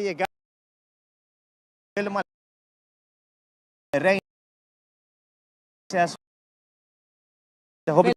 Yega Willem Reina hopi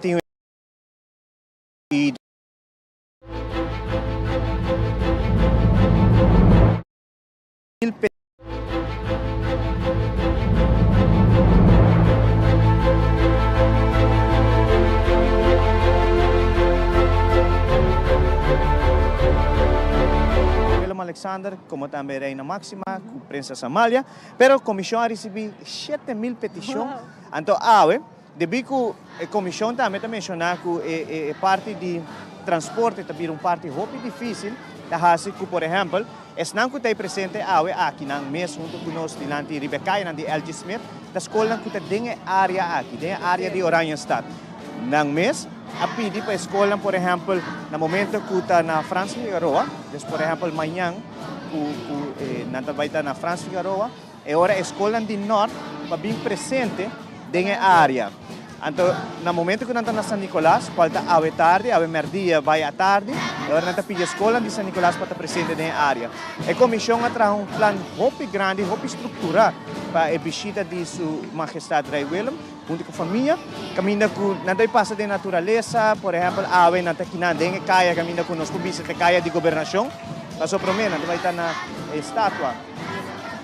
Tin Willem Alexander como tambe Reina Maxima cu Prinses Amalia, pero comision a ricibi 7000 peticion, anto awe Debí ku e komishon tambe ta menshoná ku e parti di transporte ta bira un parti hopi difísil, ta hasi ku por ehèmpel esnan ku ta ei presente awe aki nan mes huntu ku nos dilanti riba e kayanan di LG. Smith ta skolnan ku ta den e área aki, den e área di Oranjestad. Nan mes a pidi pa e skolnan por ehèmpel na momento ku ta na Frans Figaroa, des por ehèmpel mañan ku nan ta bai ta na Frans Figaroa, E ora e skolnan di Nort pa bin presente den e área. Anto na momento ku nan ta na San Nicolas, kual ta awe tardi, awe mèrdia bai atardi, e ora nan ta pidi e skolnan di San Nicolas pa ta presente den e área. E komishon a traha un plan hopi grandi, hopi strukturá pa e bishita di Su Mahestad Rei Willem huntu ku famia, kaminda ku nan ta bai pasa den naturalesa, por ehèmpel awe nan ta kinan den e kaya kaminda ku nos por bisa ta e kaya di gobernashon, pasobra promé nan ta bai ta na e statua.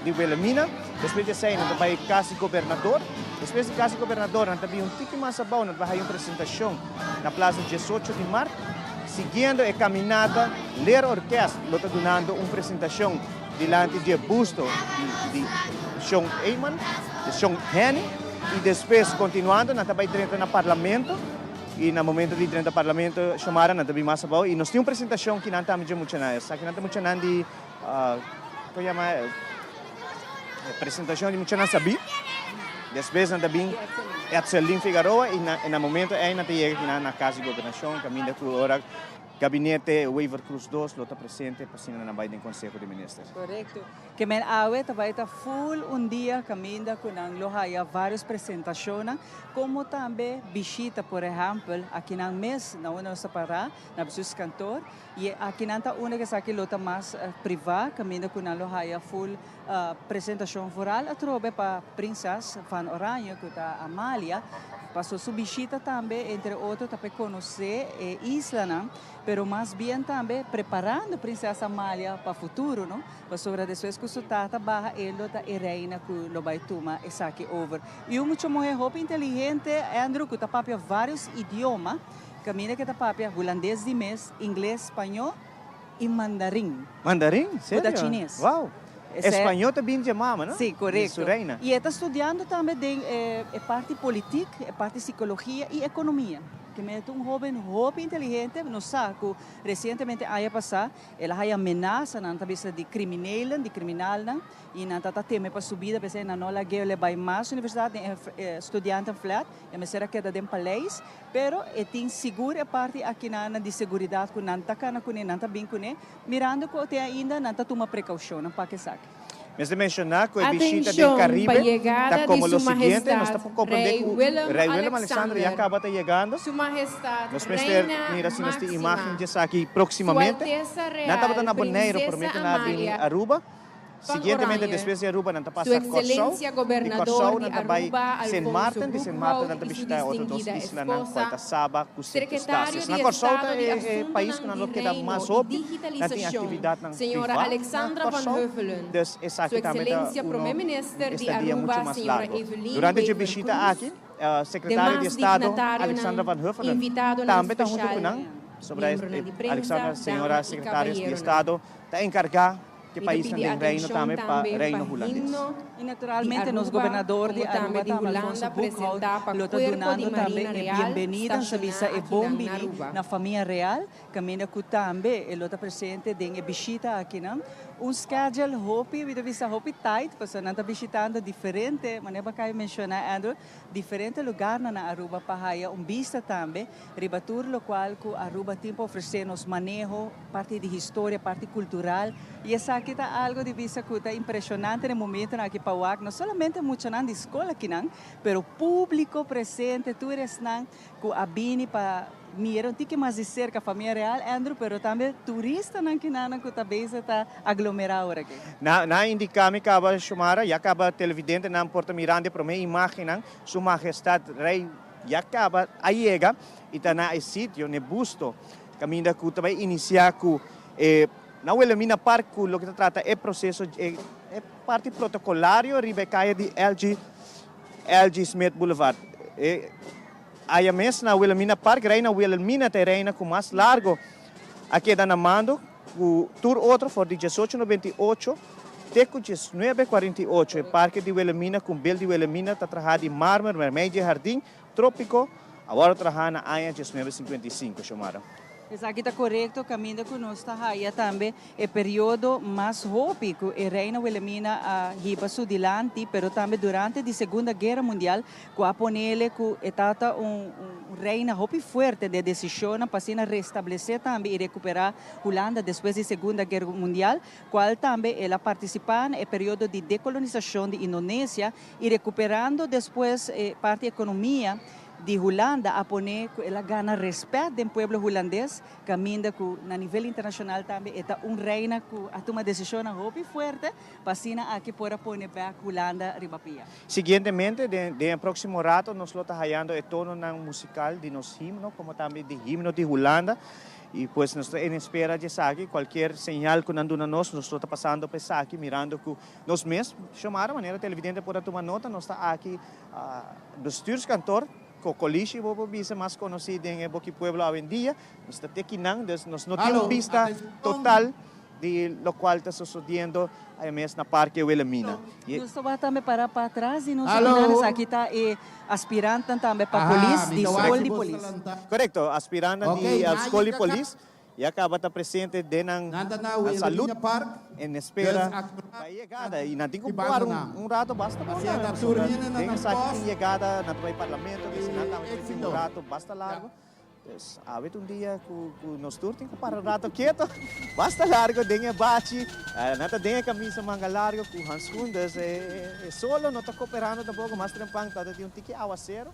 di Wilhelmina, despues di esei nan ta bai kas di gobernador, despues di kas di gobernador nan ta bin un tiki mas abou nan ta bai haña un presentashon na Plaza diesocho di Mart, siguiendo e kaminata Leerorkest lo ta dunando un presentashon dilanti di e busto di Shon Eman, di Shon Henny, i despues kontinuando nan ta bai drenta na Parlamento i na momento di drenta Parlamento Shomara nan ta bin mas abou i nos tin un presentashon ki nan tambe dje muchanan, esakinan ta muchanan di. Kon yama e presentashon di muchanan sabí. Despues nan ta bin Etzelin Figaroa i na momento ei nan ta yega kinan na Kas di Gobernashon kaminda ku ora Gabinete Wever Croes dos lo ta presente pa asina nan bai den Konseho di Minister. Korekto. Ke men awe ta bai ta ful un dia kaminda ku nan lo haya vários presentashonnan komo tambe bishita por ehèmpel akinan mes na unda nos ta pará na Bestuurskantoor. Y e akinan ta unda cu esaki lo ta mas priva, caminda cu nan lo haya full presentacion vooral atrobe pa Prinses van Oranje cu ta Amalia, paso su bishita tambe entre otro ta p'e conoce e islanan, pero mas bien tambe preparando Prinses Amalia pa futuro, no? Pasobra despues cu su tata baha e lo ta e reina cu lo bay tuma esaki over. Y un mucha muhe hopi inteligente, Andrew, cu ta papia varios idioma. Kaminda ke ta papia hulandes di mes, ingles, spañó i mandarin. Mandarin? Ku ta Serio? chines. Wow! Esei. Españó ta bin dje mama, no? Sí, Di korekto. su reina. I e ta studiando tambe den e e parti politik, e parti sikologia i ekonomia. Ke mester ta un hóben hopi inteligente. Nos sa ku resientemente aña pasá el a haya menasanan, ta bisa di kriminelen, di kriminalnan, i nan ta ta teme pa su bida, p'esei nan no a lag'é el bai mas universidat den e studiantenflat, e mester a keda den paleis. Pero e tin sigur e parti akinanan di seguridat ku nan ta kana kuné, nan ta bin kuné, mirando ku te ainda nan ta tuma prekoushonnan pa esaki. Mester menshoná ku e bishita den Atenshon pa Karibe ta yegada di komo Su lo siguiente, nos ta Mahestad por komprendé Rei ku Willem Rei Willem Alexander ya Alexander, kaba ta yegando. Su Mahestad Nos mester Reina mira si nos tin Máxima, imágen di esaki Su próksimamente. Altesa Nan tabata Real na Boneiru promé Prinsesa ku nan a bini Amalia Aruba. van Siguientemente Oranje, despues di Aruba nan ta Su pasa Kòrsou, Excelencia di Gobernador Kòrsou di nan ta bai Aruba Sint Alfonso Maarten, di Sint Maarten Boekhoudt nan ta y su bishita e otro dos distinguida islanan kual ta esposa, Saba ku Sint Secretario Eustatius. Na di Kòrsou ta Estado di e e pais ku Asuntonan nan di lo keda Reino mas y hopi, nan tin Digitalisacion, aktividatnan Señora privá na Alexandra van Kòrsou, Heuvelen, dus Su esaki tambe ta Excelencia uno Prome un Minister di estadia muchu Aruba, mas Señora largo. Evelyn Durante dje Wever bishita Croes, aki, Sekretario di demas Estado dignatarionan, Alexandra van Huffelen invitadonan tambe ta huntu ku special, nan, sobra miembronan di prensa, Alexandra, dama señora y Sekretario di caballeronan. Estado ta enkargá. Ke Mi ta paisnan pidi den Reino atenshon tambe pa tambe pa Reino Hulandes. himno Y di naturalmente nos Aruba gobernador di como tambe Aruba di tambe Hulanda Alfonso Boekhoudt presenta pa lo ta Cuerpo di dunando tambe Marina e Real bienvenida, nos ta bisa stashoná e akinan bon na bini Aruba. na famia real, caminda cu tambe e lo ta presente den e bishita akinan. Un schedule hopi, mi ta bisa hopi tight, pasobra nan ta bishitando diferente, manera bo a cay menciona Andrew, diferente lugarnan na Aruba pa haya un bista tambe riba tur locual cu Aruba tin pa ofrece nos maneho, parti di historia, parti cultural y esaki ta algo di bisa cu ta impresionante na e momentonan aki pa wak no solamente muchanan di scol akinan pero publico presente tur esnan cu a bini pa mira un tiki mas di cerca famia real Andrew pero tambe turistanan kinanan cu ta bezig ta aglomera ora aki. Na na indica mi caba Shomara, ya caba televidentenan por ta mirando e prome imagennan, Su Mahestad Rey ya caba a yega y ta na e sitio, n'e busto, caminda cu ta bay inicia cu e na Wilhelmina Park cu loke ta trata e proceso, e e parti protocolario riba e caya di LG LG Smith Boulevard. E aya mes na Wilhelmina Park, Reina Wilhelmina ta e reina cu mas largo a keda na mando cu tur otro for di 1898 te cu 1948. E parke di Wilhelmina cu un bel di Wilhelmina ta traha di marmer mermei dje hardin tropico a wordo traha na aña 1955, Xiomara. Esaki ta korekto kaminda ku nos ta haya tambe e periodo mas hopi ku e Reina Wilhelmina a hiba su dilanti, pero tambe durante di Segunda Guera Mundial ku a ponele ku e tata un reina hopi fuerte den desishonnan pa asina restablesé tambe i rekuperá Hulanda despues di Segunda Guera Mundial, kual tambe el a partisipá na e periodo di dekolonisashon di Indonesia i rekuperando despues e parti ekonomia di Hulanda a pone ku el a gana respet den pueblo hulandes, kaminda ku na nivel internashonal tambe e ta un reina ku a tuma desishonnan hopi fuerte pa asina aki por a pone bek Hulanda riba pia. Siguientemente, den e proksimo rato nos lo ta hayando e tononan musikal di nos himno komo tambe di himno di Hulanda i pues nos ta en espera di esaki, kualkier señal ku nan duna nos, nos lo ta pasando pa esaki mirando ku nos mes, Xiomara, manera televidente por a tuma nota, nos ta aki Bestuurskantoor, Cocolishi bo por bisa, mas conoci den e boki pueblo awendia. Nos ta te kinan, dus nos no tin un bista total di locual ta sosodiendo aya mes na Parke Wilhelmina. Nos ta wak tambe para patras di nos akinan, esaki ta e aspirantenan tambe pa polis, di skol di polis. Corecto, aspirantenan di skol di polis. Ya caba ta presente den nan salud en espera pa e yegada y nan tin cu por un rato basta bon largo pasobra den esaki tin yegada nan ta bay parlamento deci nan tambe tin un rato basta largo pues awe ta un dia cu nos tur tin cu para un rato keto basta largo den e bachi nan ta den e camisa manga largo cu handschoen dus e solo no ta cooperando tampoco mas trempan ta tin un tiki awacero.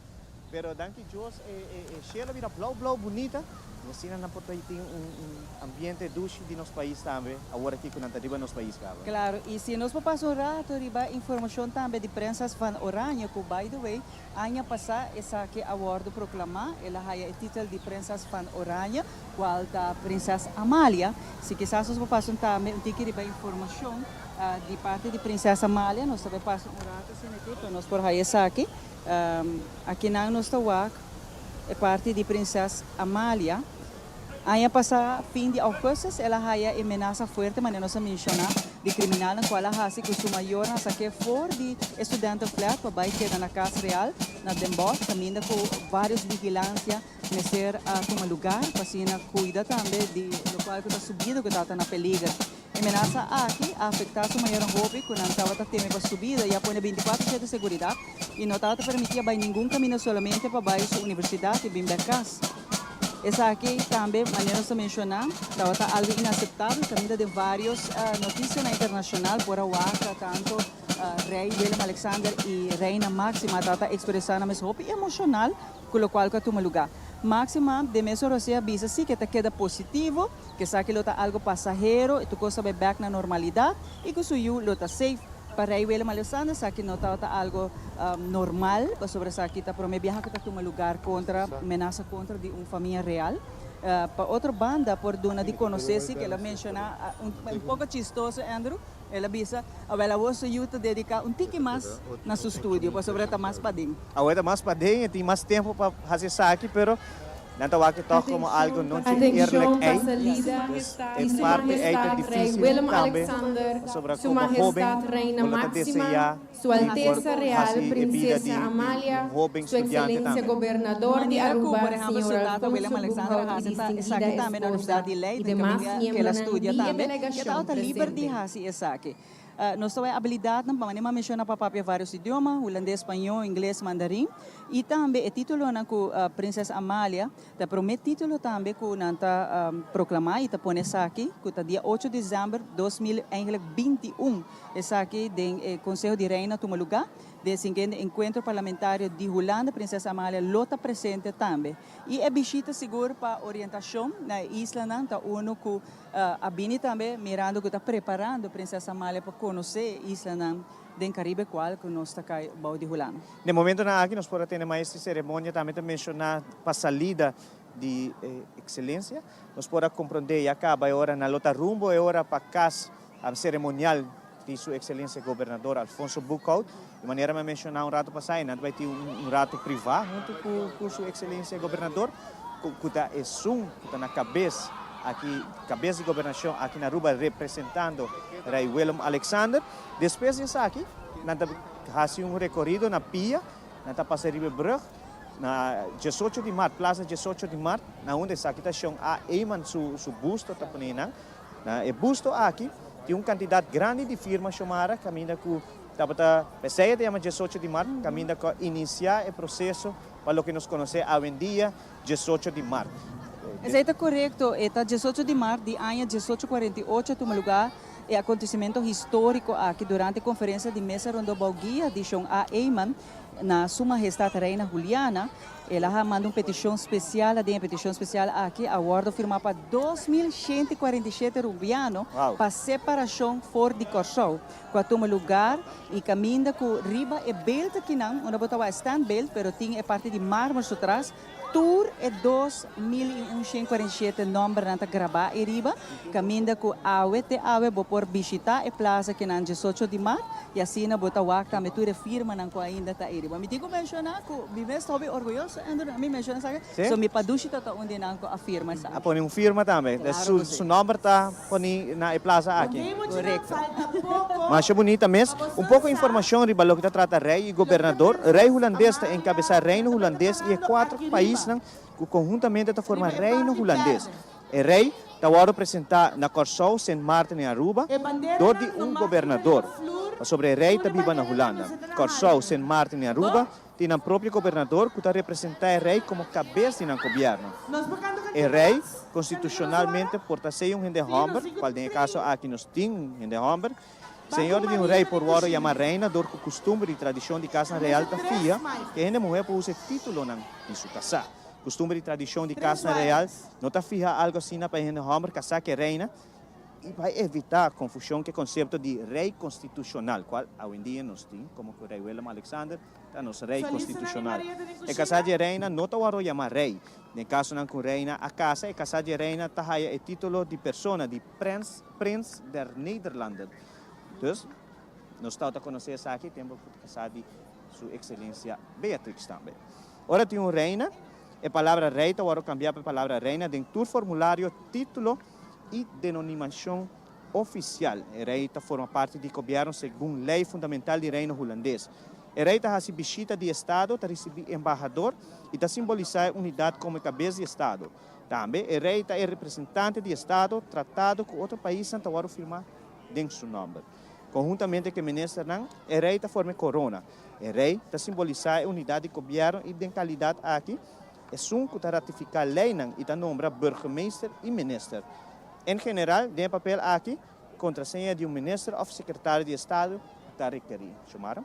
Pero danki Dios e shelo bira blauw blauw bunita y asina nan por ta tin un ambiente dushi di nos pais tambe awor aki cu nan ta riba nos pais caba. Claro, y si nos por pasa un rato riba informacion tambe di Prensas van Oranje cu by the way aña pasa esaki a wordo proclama, el a haya e titel di Prensas van Oranje cual ta Prinses Amalia, si kisas nos por pasa un tambe un tiki riba informacion di parti di Prinses Amalia, nos ta bay pasa un rato asina aki pa nos por haya esaki. Akinan nos ta wak e parti di Prinses Amalia. Aña pasá, fin di augustus, el a haya e menasa fuerte, manera nos a menshoná, di kriminalnan kual a hasi ku su mayornan a sak'é for di e studentenflat pa bai keda na Kas Real na Den Bosch, kaminda ku vários vigilansia mester a tuma lugar pa asina kuida tambe di lokual ku ta su bida ku tabata na peliger. E menasa aki a afektá su mayornan hopi ku nan tabata teme pa su bida i a pone bintikuater shete seguridat i no tabata permití a bai ningun kaminda solamente pa bai su universidat i bin bèk kas. Esaki tambe, manera nos ta menshoná, tabata algu inaseptabel kaminda den vários notisianan internashonal por a wak tantu Rei Willem Alexander i Reina Máxima tabata ekspresá nan mes hopi emoshonal ku lokual ku a tuma lugá. Máxima den mesun rosé a bisa si ke ta keda positivo. Ku esaki lo ta algu pasahero i tur kos ta bai bèk na normalidat i ku su yu lo ta safe. Pa Rei Willem Alexander esaki no tabata algu normal pasobra esaki ta promé biaha ku ta tuma lugar kontra menasa kontra di un famia real. Pa otro banda por duna di konosé si ku el a menshoná un poko chistoso Andrew, el a bisa, Awel awor su yu ta dediká un tiki mas na su studio pasobra e ta mas paden. Awor e ta mas paden, e tin mas tempu pa hasi esaki pero. Nan ta wak toch como algo no te eerlijk Atencion pa ei. salida Dus di e Su parte ei ta Mahestad Rey difícil Willem tambe. Alexander, Pasobra Su como hoben, Mahestad Reina bo lo ta Máxima, desea Su di por Alteza Real haci e bida di Princesa di Amalia, un hoben Su studiante Excelencia tambe. Gobernador di Manera ku, Aruba, por ehèmpel, Señor su tata Willem Alfonso Alexander Boekhoudt y hasi ta distinguida esaki tambe na esposa Universidat di y Leiden, demas kaminda ku el a miembronan studia di e tambe. E delegacion tabata liber di presente. hasi esaki. Nos ta wak abilidatnan pa manera mi a menshoná pa papia vários idioma, hulandes, spañó, ingles, mandarin. I tambe e títulonan ku Prinses Amalia ta e promé título tambe ku nan ta proklamá i ta pone esaki ku ta dia ocho desèmber 2000 eigenlijk 21 esaki den e Konseho di Reino a tuma lugá. Den e siguiente enkuentro parlamentario di Hulanda Prinses Amalia lo ta presente tambe. I e bishita sigur pa orientashon na e islanan ta unu ku A bini tambe mirando cu ta preparando Princesa Amalia pa conoce e islanan den Caribe cual cu nos ta cay bou di Hulanda. Den momentonan aki nos por a tene maes di ceremonia tambe ta menciona pa salida di e Excelencia. Nos por a compronde ya caba e ora nan lo ta rumbo e ora pa cas ceremonial di Su Excelencia Gobernador Alfonso Boekhoudt. Di manera mi a menciona un rato pasa e nan ta bay tin un rato priva hunto cu Su Excelencia Gobernador cu ta esun cu ta na cabes aki, cabes di gobernacion aki na Aruba representando Rey Willem Alexander. Despues di esaki nan ta haci un recorido na pia, nan ta pasa riba e brug na 18 di maart, Plaza 18 di maart, na unda esaki ta Shon A. Eman su busto ta pone nan. Na e busto aki tin un kantidat grandi di firma Xiomara kaminda ku tabata p'esei e ta yama 18 di mart kaminda ku a inisiá e proseso pa loke nos konosé awendia 18 di mart. Esei ta korekto, e ta 18 di mart di aña 1848 a tuma lugá e akontesimentu históriko aki durante konferensia di mesa rondó bou guia di Shon A. Eman na Su Mahestat Reina Juliana. El a manda un petishon spesial aden. E petishon spesial aki a wòrdu firmá pa 2147 rubiano pa separashon for di Kòrsou, ku a tuma lugar i kaminda ku riba e beeld akinan, unda bo ta wak e standbeeld, pero tin e parti di marmer su tras, Tur e 2147 nòmbernan ta grabá ei riba, kaminda ku awe te awe bo por bishitá e plaza kinan 18 di mart i asina bo ta wak tambe tur e firmanan ku ainda ta ei riba. Mi tin ku menshoná ku mi mes ta hopi orguyoso, Andrew, ami menshoná esaki, so mi padushi ta ta un di nan ku a firma esaki. A pone un firma tambe. Klaro ku si. Su nòmber ta poni na e plaza aki. Korekto. Masha bunita mes. Un poko informashon riba loke ta trata rei i gobernador. Rei hulandes ta enkabesá Reino Hulandes i e kuater paisnan ku konhuntamente ta forma Reino Hulandes. E rei ta wòrdu presentá na Kòrsou, Sint Maarten i Aruba dor di un gobernador, pasobra e rei ta biba na Hulanda. Kòrsou, Sint Maarten i Aruba Tin nan propio gobernador ku ta representá e rei komo kabes di nan gobièrnu. E rei, konstitushonalmente, por ta sea un hende hòmber, kual den e kaso aki nos tin un hende hòmber. Señora di un rei por wòrdu yamá reina dor ku kustumber di tradishon di kasnan real ta fia ku e hende muhé por usa e títulonan di su kasá. Kustumber di tradishon di kasnan real no ta fiha algu asina pa e hende hòmber kasá ku e reina, I pa evitá konfushon ku e konsepto di rei konstitushonal, kual awendia nos tin komo ku Rei Willem Alexander ta nos rei konstitushonal. E kasá di e reina no ta wòrdu yamá rei. Den kasonan ku un reina a kasa, e kasá di e reina ta haya e título di persona di prens, Prins der Nederlanden. Dus, nos tabata konosé esaki tempu ku ta kasá di Su Ekselensia Beatrix tambe. Ora tin un reina, e palabra rei ta wòrdu kambiá pa e palabra reina den tur formulario, título, i denonimacion oficial. E rey ta forma parti di gobierno segun ley fundamental di Reino Hulandes. E rey ta haci bishita di estado, ta ricibi embahador i ta simbolisa e unidad como e cabes di estado. Tambe e rey ta e representante di estado, tratado cu otro paisnan ta wordo firma den su nomber. Conhuntamente cu e ministernan, e rey ta forma e corona. E rey ta simbolisa e unidad di gobierno i den calidad aki, Esun ku ta ratifiká leinan i ta nombra burgemeester i minister. En general, den e papel aki, kontraseña di un minister òf sekretario di estado ta rekerí. Xiomara?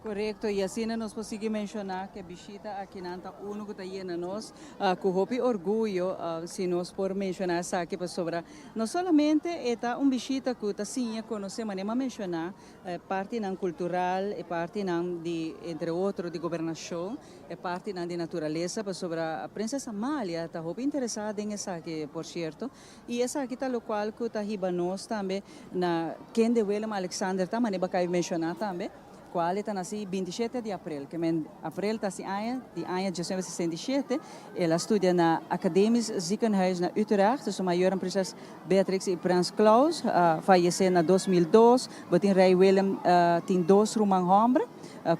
Korekto, i asina nos por sigui menshoná ku e bishita akinan ta unu ku ta yena nos ku hopi orguyo, si nos por menshoná esaki, pasobra no solamente e ta un bishita ku ta siña konosé, manera mi a menshoná, e partinan kultural, e partinan di, entre otro, di gobernashon, E partinan di naturalesa pasobra Prinses Amalia ta hopi interesa den esaki por cierto y esaki ta locual cu ta hiba nos tambe na kende Willem Alexander ta manera bo a cay menciona tambe. Cual e ta naci 27 di april, ke men april ta si aña, di aña 1967. El a studia na Academisch Ziekenhuis na Utrecht. Su mayornan Prinses Beatrix y Prins Claus a fayece na 2002. Bo tin Rey Willem tin dos ruman homber,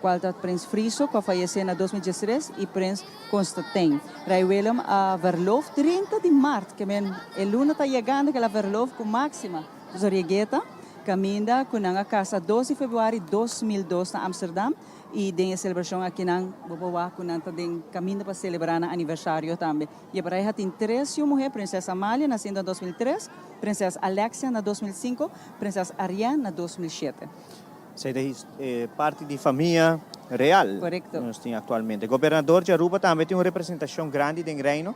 cual ta Prins Friso cu a fayece na 2013 y Prins Constantijn. Rey Willem a verloof 30 di maart, ke men e luna ta yegando cu el a verloof cu Maxima Zorreguieta, caminda cu nan a casa 2 di februari 2002 na Amsterdam y den e celebracion aki nan bo por wak cu nan ta den caminda pa celebra nan aniversario tambe. Y e pareha tin tres yu muher, Prinses Amalia naciendo na 2003, Prinses Alexia na 2005, Prinses Ariane na 2007. Esei ta parti di famia real Correcto. cu nos tin actualmente. Gobernador di Aruba tambe tin un representacion grandi den Reino.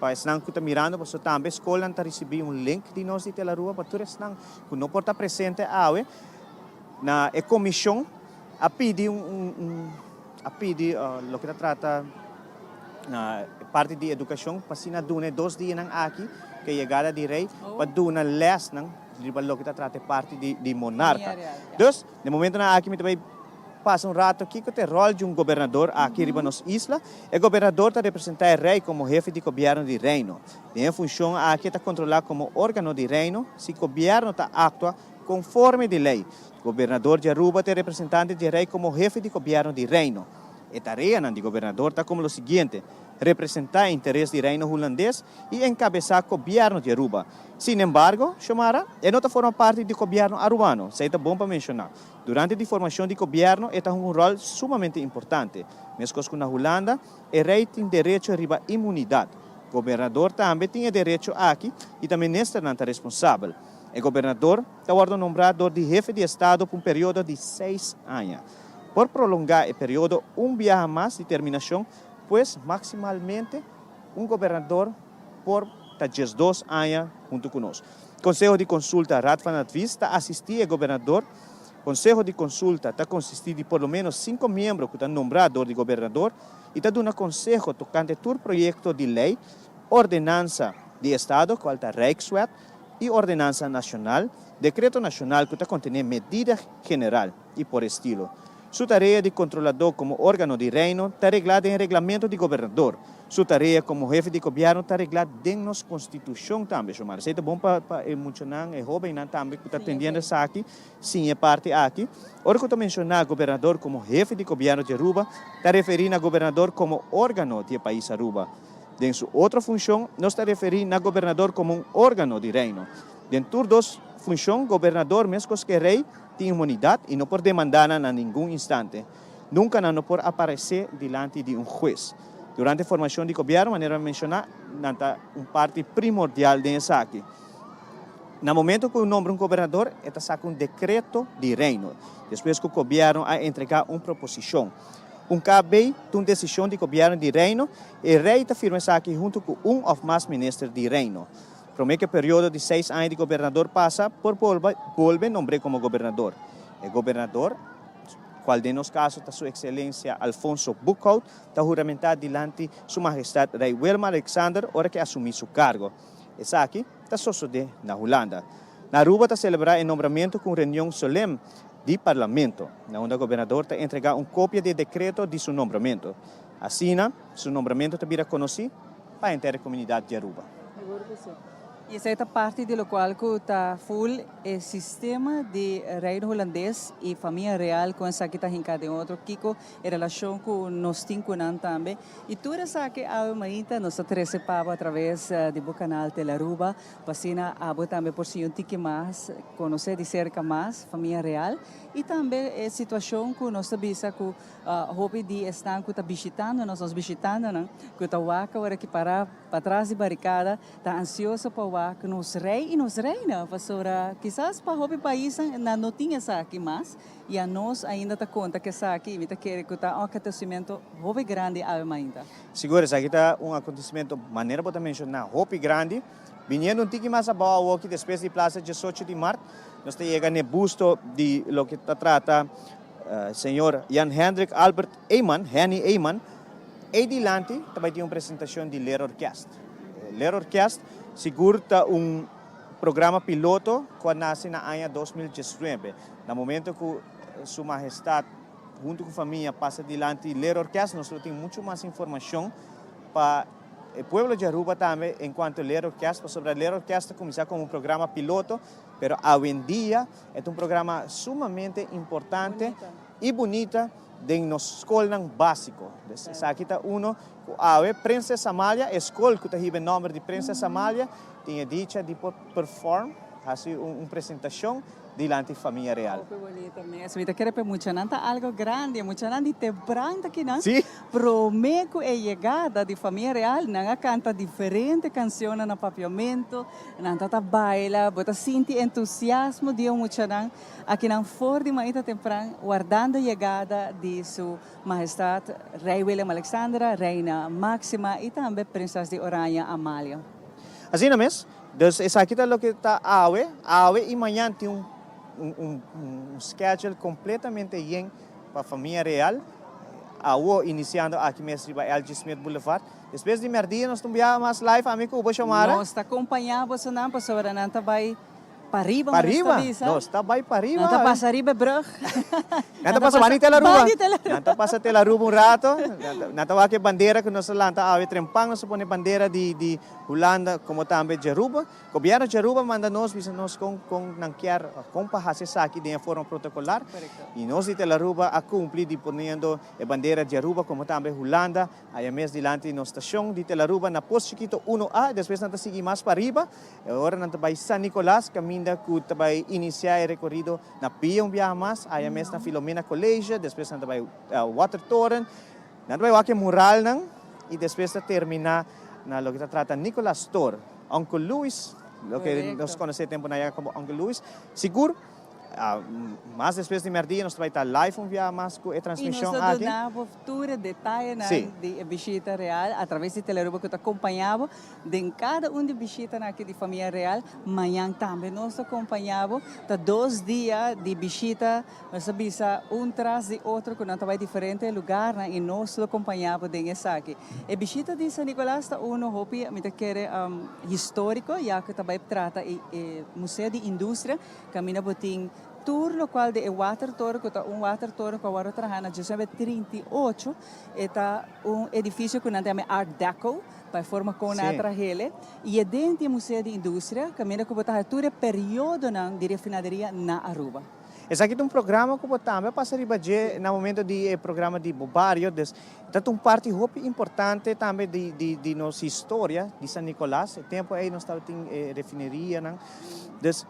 Pa esnan cu ta mirando, pasobra tambe scolnan ta ricibi un link di nos di Telaruba pa tur esnan cu no por ta presente awe na e comision a pidi un a pidi loke ta trata na e parti di educacion pa asina duna e dos dianan aki cu e yegada di Rey pa duna lesnan riba loke ta trata e parti di monarca. Dus, den momentonan aki mi ta bay pasa un rato kico ta e rol di un gobernador aki riba nos isla. E gobernador ta representa e Rey como hefe di gobierno di Reino. Den e funcion aki e ta controla como organo di Reino si gobierno ta actua conforme di ley. Gobernador di Aruba ta e representante di e Rey como hefe di gobierno di Reino. E tareanan di gobernador ta como lo siguiente, representá e interes di Reino Hulandes i enkabesá gobièrnu di Aruba. Sin embargo, Xiomara, e no ta forma parti di gobièrnu arubano, esei ta bon pa menshoná. Durante di formashon di gobièrnu e ta hunga un ròl sumamente importante. Meskos ku na Hulanda, e rei tin derecho riba inmunidat. Gobernador tambe tin e derecho aki i ta ministernan ta responsabel. E gobernador ta wòrdu nombrá dor di hefe di estado pa un periodo di seis aña. Por prolongá e periodo un biaha mas di terminashon, pues maksimalmente un gobernador por ta 12 aña huntu ku nos. Konseho di Konsulta, Raad van Advies, ta asistí e gobernador. Konseho di Konsulta ta konsistí di por lo ménos sinku miembro ku ta nombrá dor di gobernador i ta duna konseho tokante tur proyekto di lei, ordenansa di estado, kual ta Rijkswet, i ordenansa nashonal, dekreto nashonal ku ta kontené medida general. i por estilo. Su tarea di kontroladó komo órgano di Reino ta reglá den Reglamento di Gobernador. Su tarea komo hefe di gobièrnu ta reglá den nos Konstitushon tambe, Xiomara. Esei ta bon pa pa e muchanan, e hóbennan tambe ku ta atendiendo esaki, siña e parti aki. Ora ku ta menshoná gobernador komo hefe di gobièrnu di Aruba, ta referí na gobernador komo órgano di e pais Aruba. Den su otro funshon, nos ta referí na gobernador komo un órgano di Reino. Den tur dos funshon, gobernador meskos ku e rei, Tin inmunidat i no por demandá nan na ningun instante. Nunka nan no por aparesé dilanti di un hues. Durante formashon di gobièrnu, manera mi menshoná, nan ta un parti primordial den esaki. Na momento ku nombra un gobernador, e ta saka un dekreto di reino, despues ku gobièrnu a entregá un proposishon. Un KB ta un desishon di gobièrnu di reino, e rei ta firma esaki huntu ku un òf mas minister di reino. Promé ku e periodo di seis aña di gobernador pasa, por bolbe nombr'é komo gobernador. E gobernador, kual den nos kaso ta Su Ekselensia Alfonso Boekhoudt, ta huramentá dilanti Su Mahestat Rei Willem Alexander ora ku e asumí su kargo. Esaki ta sosodé na Hulanda. Na Aruba ta selebrá e nombramentu ku un reunion solem di Parlamento, na unda gobernador ta entregá un kopia di e dekreto di su nombramentu. Asina, su nombramentu ta bira konosí pa henter e komunidat di Aruba. Seguro ku si. I esei ta parti di lokual ku ta ful e sistema di Reino Hulandes i famia real ku esaki ta hinká den otro, kiko e relashon ku nos tin ku nan tambe. I tur esaki awe mainta nos ta trese pa bo atraves di bo kanal Telearuba pa asina abo tambe por siña un tiki mas, konosé di serka mas famia real i tambe e situashon ku nos ta bisa ku Hopi di esnan ku ta bishitando nos, nos bishitantenan ku ta wak awor aki pará patras di barikada, ta ansioso pa wak nos rei i nos reina, pasobra kisas pa hopi paisnan nan no tin esaki mas i anos ainda ta konta ku esaki i mi ta kere ku ta un akontesimentu hopi grandi awe mainta. Sigur esaki ta un akontesimentu manera bo ta menshoná hopi grandi. Biniendo un tiki mas abou awoki despues di Plaza 18 di Mart nos ta yega n'e busto di loke ta trata Señor Jan Hendrik Albert Eman, Henny Eman, ei dilanti ta bai tin un presentacion di Leerorkest. Leerorkest sigur ta un programa piloto cu a nace na aña 2019, na momento cu Su Mahestad. hunto cu famia pasa dilanti Leerorkest, nos lo tin mucho mas informacion pa e pueblo di Aruba tambe en cuanto Leerorkest, pasobra Leerorkest a cuminsa como un programa piloto, pero awendia e ta un programa sumamente importante y bunita den nos scolnan basico. Dus esaki ta uno cu awe Prinses Amalia, e scol cu ta hiba e nomber di Prinses Amalia, tin e dicha di por perform, haci un presentacion dilanti famia real. Hopi bonito mes. Mi ta kere p'e muchanan ta algo grandi. E muchanan di tempran ta kinan. Sí. Prome cu e yegada di famia real nan a canta diferente cancionnan na papiamento, nan ta ta baila, bo ta sinti entusiasmo di e muchanan akinan for di mainta tempran wardando yegada di su Mahestad Rey Willem Alexandra, Reina Maxima y tambe Prinses di Oranje Amalia. Asina mes. Dus esaki ta loke ta awe. Awe y mañan tin un un un schedule completamente yen pa famia real. Awo iniciando aki mes riba LG Smith Boulevard. Despues di merdia nos ta un biaha mas live ami cu bo Xiomara. Nos ta acompaña bosonan pasobra nan ta bay Pariba, nos ta bisa. Nos ta bai pariba. Nan ta pasa riba e brug. Nan ta pasa bani Tel Aruba. Bani Tel Aruba. Nan ta pasa Tel Aruba un rato. Nan ta wak e bandera ku nos a lanta awe trempan. Nos a pone bandera di di Hulanda komo tambe di Aruba. Gobièrnu di Aruba manda nos bisa nos kon kon nan kier kon pa hasi esaki den e forma protokolar. I nos di Tel Aruba a kumpli di poniendo e bandera di Aruba komo tambe Hulanda aya mes dilanti nos stashon di Tel Aruba na Pos Chikito uno A. Despues nan ta sigui mas pariba. E ora nan ta bai San Nicolas caminda cu ta bai inicia e recorido na pia un biaha mas, aya mes na Filomena College, despues nan ta bai Watertoren, nan ta bai wak e muralnan y despues ta termina na loke ta trata Nicolas Store. Uncle Louis, loke nos conoce e temponan ya como Uncle Louis, sigur. Mas despues di merdia nos ta bai ta live un bia mas ku e transmishon I nos ta aki. duna bo tur e detayenan di e bishita real a traves di Telearuba ku ta kompañá bo den kada un di bishitanan aki di famia real. Mañan tambe nos ta kompañá bo. Ta dos dia di bishita, nos ta bisa un tras di otro ku nan ta bai diferente lugarnan i nos lo kompañá bo den esaki. E bishita di San Nicolas ta uno hopi mi ta kere historiko ya ku ta bai trata e Museo di Industria. Caminda bo tin tur locual di e watertoren cu ta un watertoren cu a wordo traha na 1938. E ta un edificio cu nan ta yama Art Deco pa e forma con nan a trahele. Y e den tin e Museo di Industria caminda cu bo ta haci tur e periodonan di refinaderia na Aruba. Esaki ta un programa cu bo tambe a pasa riba dje na momento di e programa di bo bario. Dus ta un parti hopi importante tambe di nos historia di San Nicolas. E tempo ey nos tabatin e refinerianan. Dus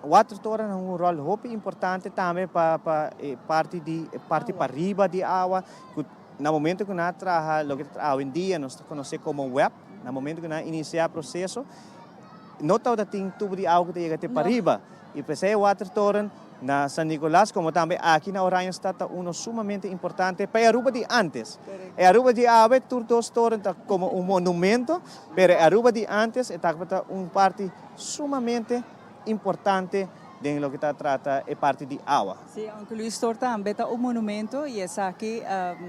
watertoren a hunga un rol hopi importante tambe pa pa e parti di e parti pariba di awa ku na momento ku nan a traha loke ta awendia nos ta konosé komo web, na momento ku nan a inisiá proseso no tabata tin tubo di awa ku ta yega te pariba i p'esei e watertoren na San Nicolas komo tambe aki na Oranjestad ta uno sumamente importante pa e Aruba di antes. E Aruba di awe tur dos toren ta komo un monumento pero e Aruba di antes e tabata un parti sumamente importante den loke ta trata e parti di awa. Sí, aunke Luis Tor tambe ta un monumento y esaki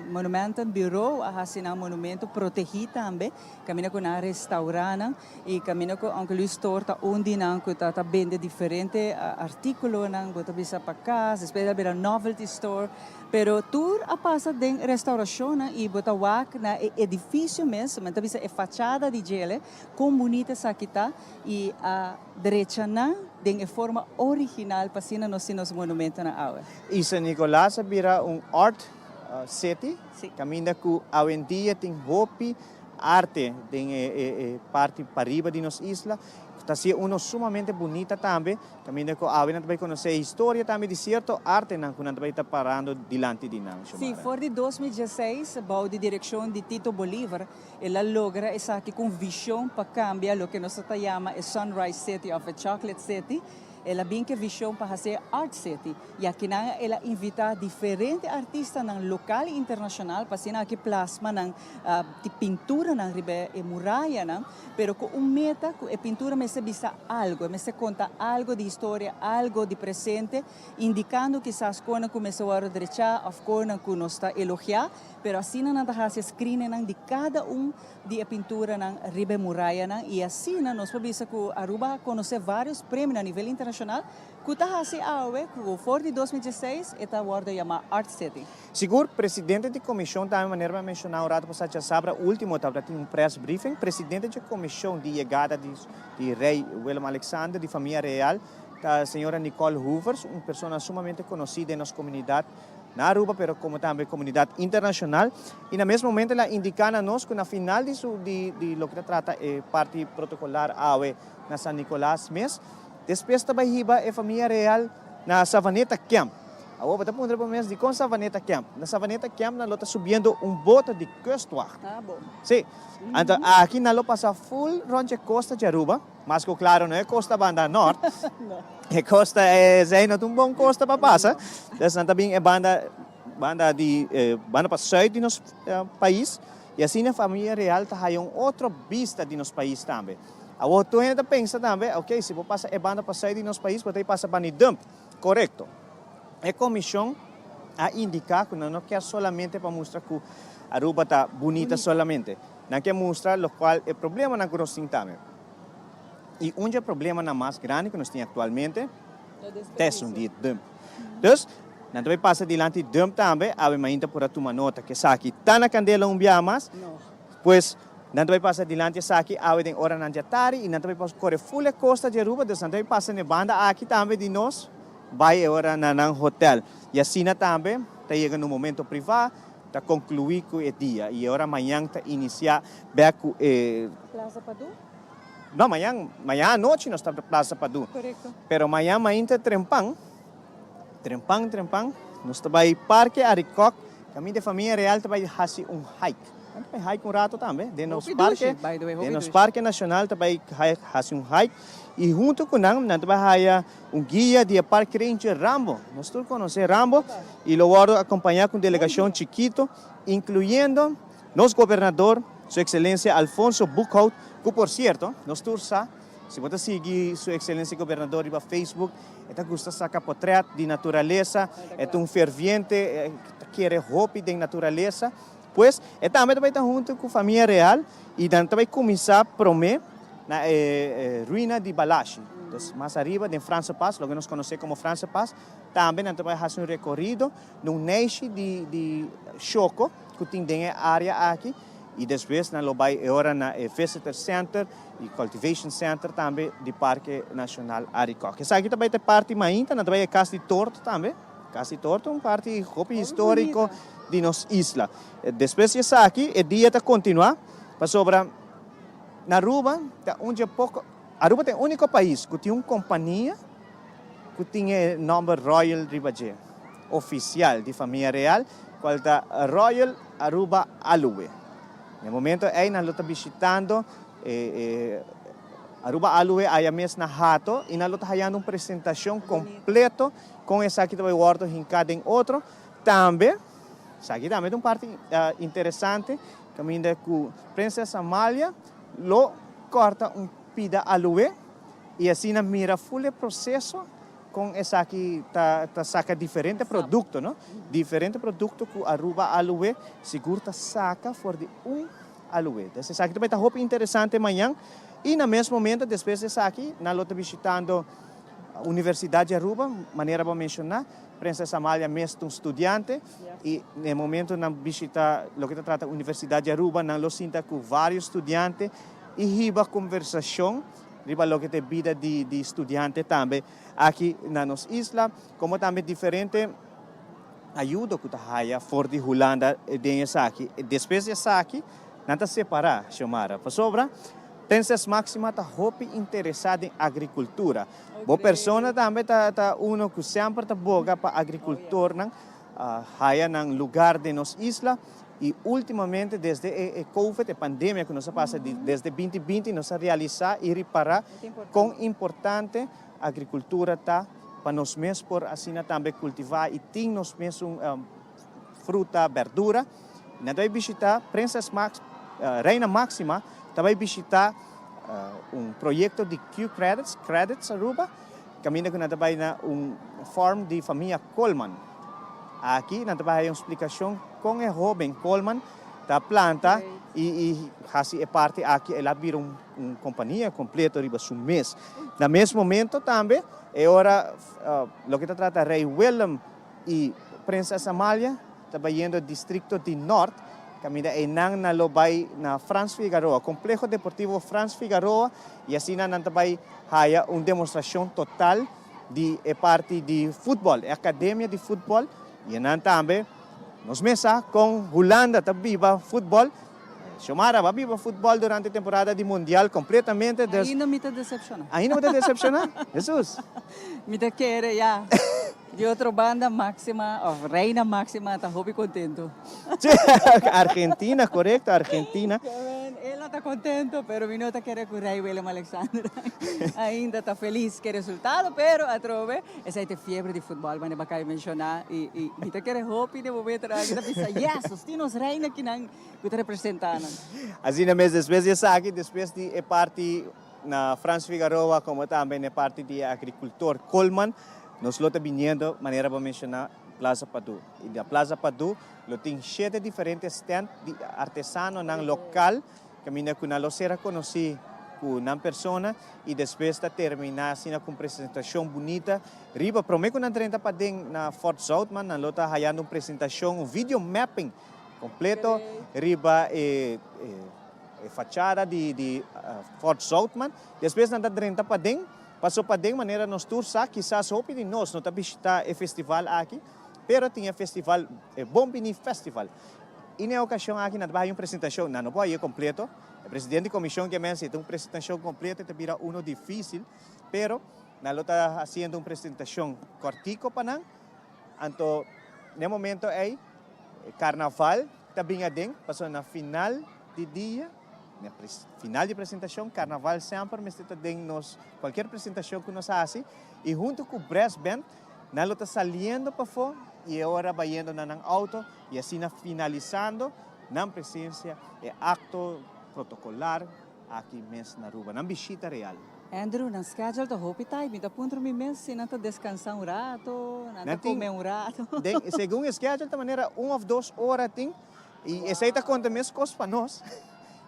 Monumentenbureau a haci nan monumento protegi tambe, caminda cu nan a restaura nan y caminda cu aunke Luis Tor ta un di nan cu ta ta bende diferente articulonan, bo ta bisa pa cas, despues el a bira novelty store, pero tur a pasa den restauracionnan y bo ta wak na e edificio mes, men ta bisa e fachada di djele, Kon bunita esaki ta i a drecha nan den e forma original pa asina nos tin nos monumentonan awe. I San Nicolas a bira un art city, kaminda ku awendia tin hopi arte den e parti pariba di nos isla. Ta hacié uno sumamente bunita tambe, kaminda ku awe nan ta bai konosé e historia tambe di sierto artenan ku nan ta bai ta parando dilanti di nan, Sí, Xiomara. for di 2016, bou di direkshon di Tito Bolivar, El a logra esaki cu un vision pa cambia loke nos ta yama e Sunrise City of e Chocolate City. El a bin cu e vision pa haci e Art City y akinan el a invita diferente artistanan local y internacional pa asina aki plasma nan pinturanan riba e murayanan, pero cu un meta cu e pintura mester bisa algo, e mester conta algo di historia, algo di presente, indicando kisas conan cu mester wordo drecha of conan cu nos ta elogia. Pero asina nan ta hasi e screeningnan di cada un di e pinturanan riba e murayanan y asina nos por bisa cu Aruba a conoce varios premio na nivel internacional. Nacional, cu ta haci awe cu for di 2016 e ta wordo yama Art City. Sigur, presidente di comision tambe manera mi a menciona un rato pasa djasabra ultimo tabata tin un press briefing, presidente dje comision di yegada di di Rey Willem Alexander di famia real ta señora Nicole Hoevers, un persona sumamente conoci den nos comunidad na Aruba pero como tambe comunidad internacional y na mes momento el a indica na nos cu na final di su di di loke ta trata e parti protocolar awe na San Nicolas mes despues ta bay hiba e famia real na Savaneta Camp. Awor bo ta puntra bo mes dikon Savaneta Camp? Na Savaneta Camp nan lo ta subiendo un boto di Kustwacht. Ah bo. Si. Anto aki nan lo pasa full rond dje costa dje Aruba. Mas ku klaro no e kosta banda nort. E kosta esei no ta un bon kosta pa pasa. Des nan ta bin e banda banda di banda pa sùit di nos pais i asina famia real ta haya un otro bista di nos pais tambe. Awor tur hende ta pensa tambe, ok, si bo pasa e banda pa sùit di nos pais bo ta pasa banda di dump. Korekto. E komishon a indiká ku nan no kier solamente pa mustra ku Aruba ta bunita solamente. Nan ke mustra lokual e problemanan ku nos tin tambe. I un dje problemanan mas grandi ku nos tin aktualmente ta esun di dump. Dus, nan ta bai pasa dilanti dump tambe, awe mainta por a tuma nota ku esaki ta na kandela un biaha mas. Pues, nan ta bai pasa dilanti esaki awe den oranan dje tari i nan ta bai kore ful e kosta di Aruba, dus nan ta bai pasa na e banda aki tambe di nos bai e ora na nan hotel. I asina tambe ta yega na un momento privá. Ta conclui cu e dia y e ora mañan ta inicia bek cu e. Plaza Padu? No, mañan, mañan anochi nos ta Plaza Padu. Correcto. Pero mañan mainta trempan, trempan, trempan, nos ta bay Parke Arikok, caminda e famia real ta bay haci un hike. Nan ta bay hike un rato tambe den nos Hopi parke, dushi, by the way, hopi den nos dushi. Parke Nacional ta bay haci un hike y hunto cu nan, nan ta bay haya Un guia di e Park Ranger Rambo, nos tur conoce Rambo, y lo wordo acompaña cu un delegacion chikito, incluyendo nos Gobernador, Su Excelencia Alfonso Boekhoudt, cu por cierto, nos tur sa, si bo ta sigui Su Excelencia Gobernador riba Facebook, e ta gusta saca potret di naturalesa, e ta un ferviente, ta kere hopi den naturalesa, pues e tambe ta bay ta hunto cu famia real y nan ta bay cuminsa prome na e ruina di Balashi. Entonces mas ariba den Franse Pas, loke nos conoce como Franse Pas, tambe nan ta bay haci un recorido na un neishi di di Shoko cu tin den e area aki y despues nan lo bay e ora na e Visitor Center y Cultivation Center tambe di Parke Nacional Arikok. Esaki ta bay ta e parti mainta, nan ta bay e Cas di Torto tambe. Cas di Torto un parti hopi historico di nos isla. Despues di esaki e dia ta continua pasobra na Aruba ta un dje poco, Aruba ta e unico pais cu tin un compania cu tin e nomber Royal riba dje, oficial di famia real, cual ta Royal Aruba Aloe. Na e momento ey nan lo ta bishitando e Aruba Aloe aya mes na Hato y nan lo ta hayando un presentacion completo Kon esaki ta bai wòrdu hinká den otro? Tambe, esaki tambe ta un parti interesante, kaminda ku Prinses Amalia lo kòrta un pida aloe i asina mira ful e proseso kon esaki ta ta saka diferente produkto, no? Diferente produkto ku Aruba Aloe sigur ta saka for di un aloe. Entonces esaki ta bai ta hopi interesante mañan i na mes momento despues di esaki nan lo ta bishitando Universidad di Aruba, manera bo a menciona, Prinses Amalia mes ta un studiante y na e momento nan bishita loke ta trata Universidad di Aruba nan lo sinta cu varios studiante y hiba conversacion riba loke ta e bida di di studiante tambe aki na nos isla, como tambe diferente ayudo cu ta haya for di Hulanda den esaki. Despues di esaki nan ta separa, Xiomara, pasobra Prinses Maxima ta hopi interesá den agrikultura. Bo persona tambe ta ta uno ku semper ta boga pa agrikultornan haya nan lugar den nos isla i ultimamente desde e e covid, e pandemia ku nos a pasa di desde 2020 nos a realisá i ripará kon importante agrikultura ta pa nos mes por asina tambe kultivá i tin nos mesun fruta, berdura. Nan ta bai bishita Prinses Max, Reina Maxima ta bai bishita un proyecto di Q-Credits, Credits Aruba, caminda cu nan ta bai na un farm di famia Coleman. Aki nan ta bai haya un splicacion con e hoben Coleman Ta planta y y haci e parti aki el a bira un un compania completo riba su mes. Na mes momento tambe e ora loke ta trata Rey Willem y Prinses Amalia ta bayendo districto di Nort caminda eynan nan lo bay na Frans Figaroa, Complejo Deportivo Frans Figaroa y asina nan ta bay haya un demostracion total di e parti di futbol, e academia di futbol y eynan tambe. Nos mes sa kon Hulanda ta biba futbol. Xiomara a biba futbol durante temporada di Mundial completamente. Dus Ainda mi ta decepciona. Ainda bo ta decepciona? Jesus. Mi ta kere ya. Di otro banda Maxima of Reina Maxima ta hopi contento. Argentina, corecto, Argentina. El no ta contento, pero mi no ta kere cu Rey Willem Alexander ainda ta feliz cu e resultado, pero atrobe. Esei ta e fiebre di futbòl manera bo a kai menshoná i i mi ta kere hopi den momentonan aki ta bisa yes nos tin nos reina kinan ku ta representá nan. Asina mes despues di esaki despues di e parti na Frans Figaroa komo tambe na e parti di e agrikultor Coleman nos lo ta biniendo manera bo a menshoná Plaza Padu i na Plaza Padu lo tin shete diferente stand di artesanonan lokal Caminda cu nan lo ser reconoci cu nan persona y despues ta termina asina cu un presentacion bunita riba. Prome cu nan drenta paden na Fort Zoutman nan lo ta hayando un presentacion, un video mapping completo riba e fachada di Fort Zoutman. Despues nan ta drenta paden, paso paden manera nos tur sa kisas hopi di nos no ta bishita e festival aki, pero tin e festival, e Bon Bini Festival. I na e okashon aki nan ta bai haña un presentashon. Nan no por hañ'é kompleto. E presidente di komishon ke mester ta un presentashon kompleto e ta bira uno difísil, pero nan lo ta hasiendo un presentashon kòrtiko pa nan. Anto na e momento ei karnaval ta bin aden, pasobra na final di dia, na final di presentashon, karnaval semper mester ta den nos kualkier presentashon ku nos hasi i huntu ku brass band Nan lo ta saliendo pafó i e ora bayendo na nan auto i asina finalisando nan presencia e acto protocolar aki mes na Aruba, nan bishita real. Andrew, nan schedule ta hopi tight, mi ta puntra mi mes si nan ta descansa un rato, nan ta come un rato. Den, segun e schedule ta manera un of dos ora tin i esei ta conta mes cos pa nos.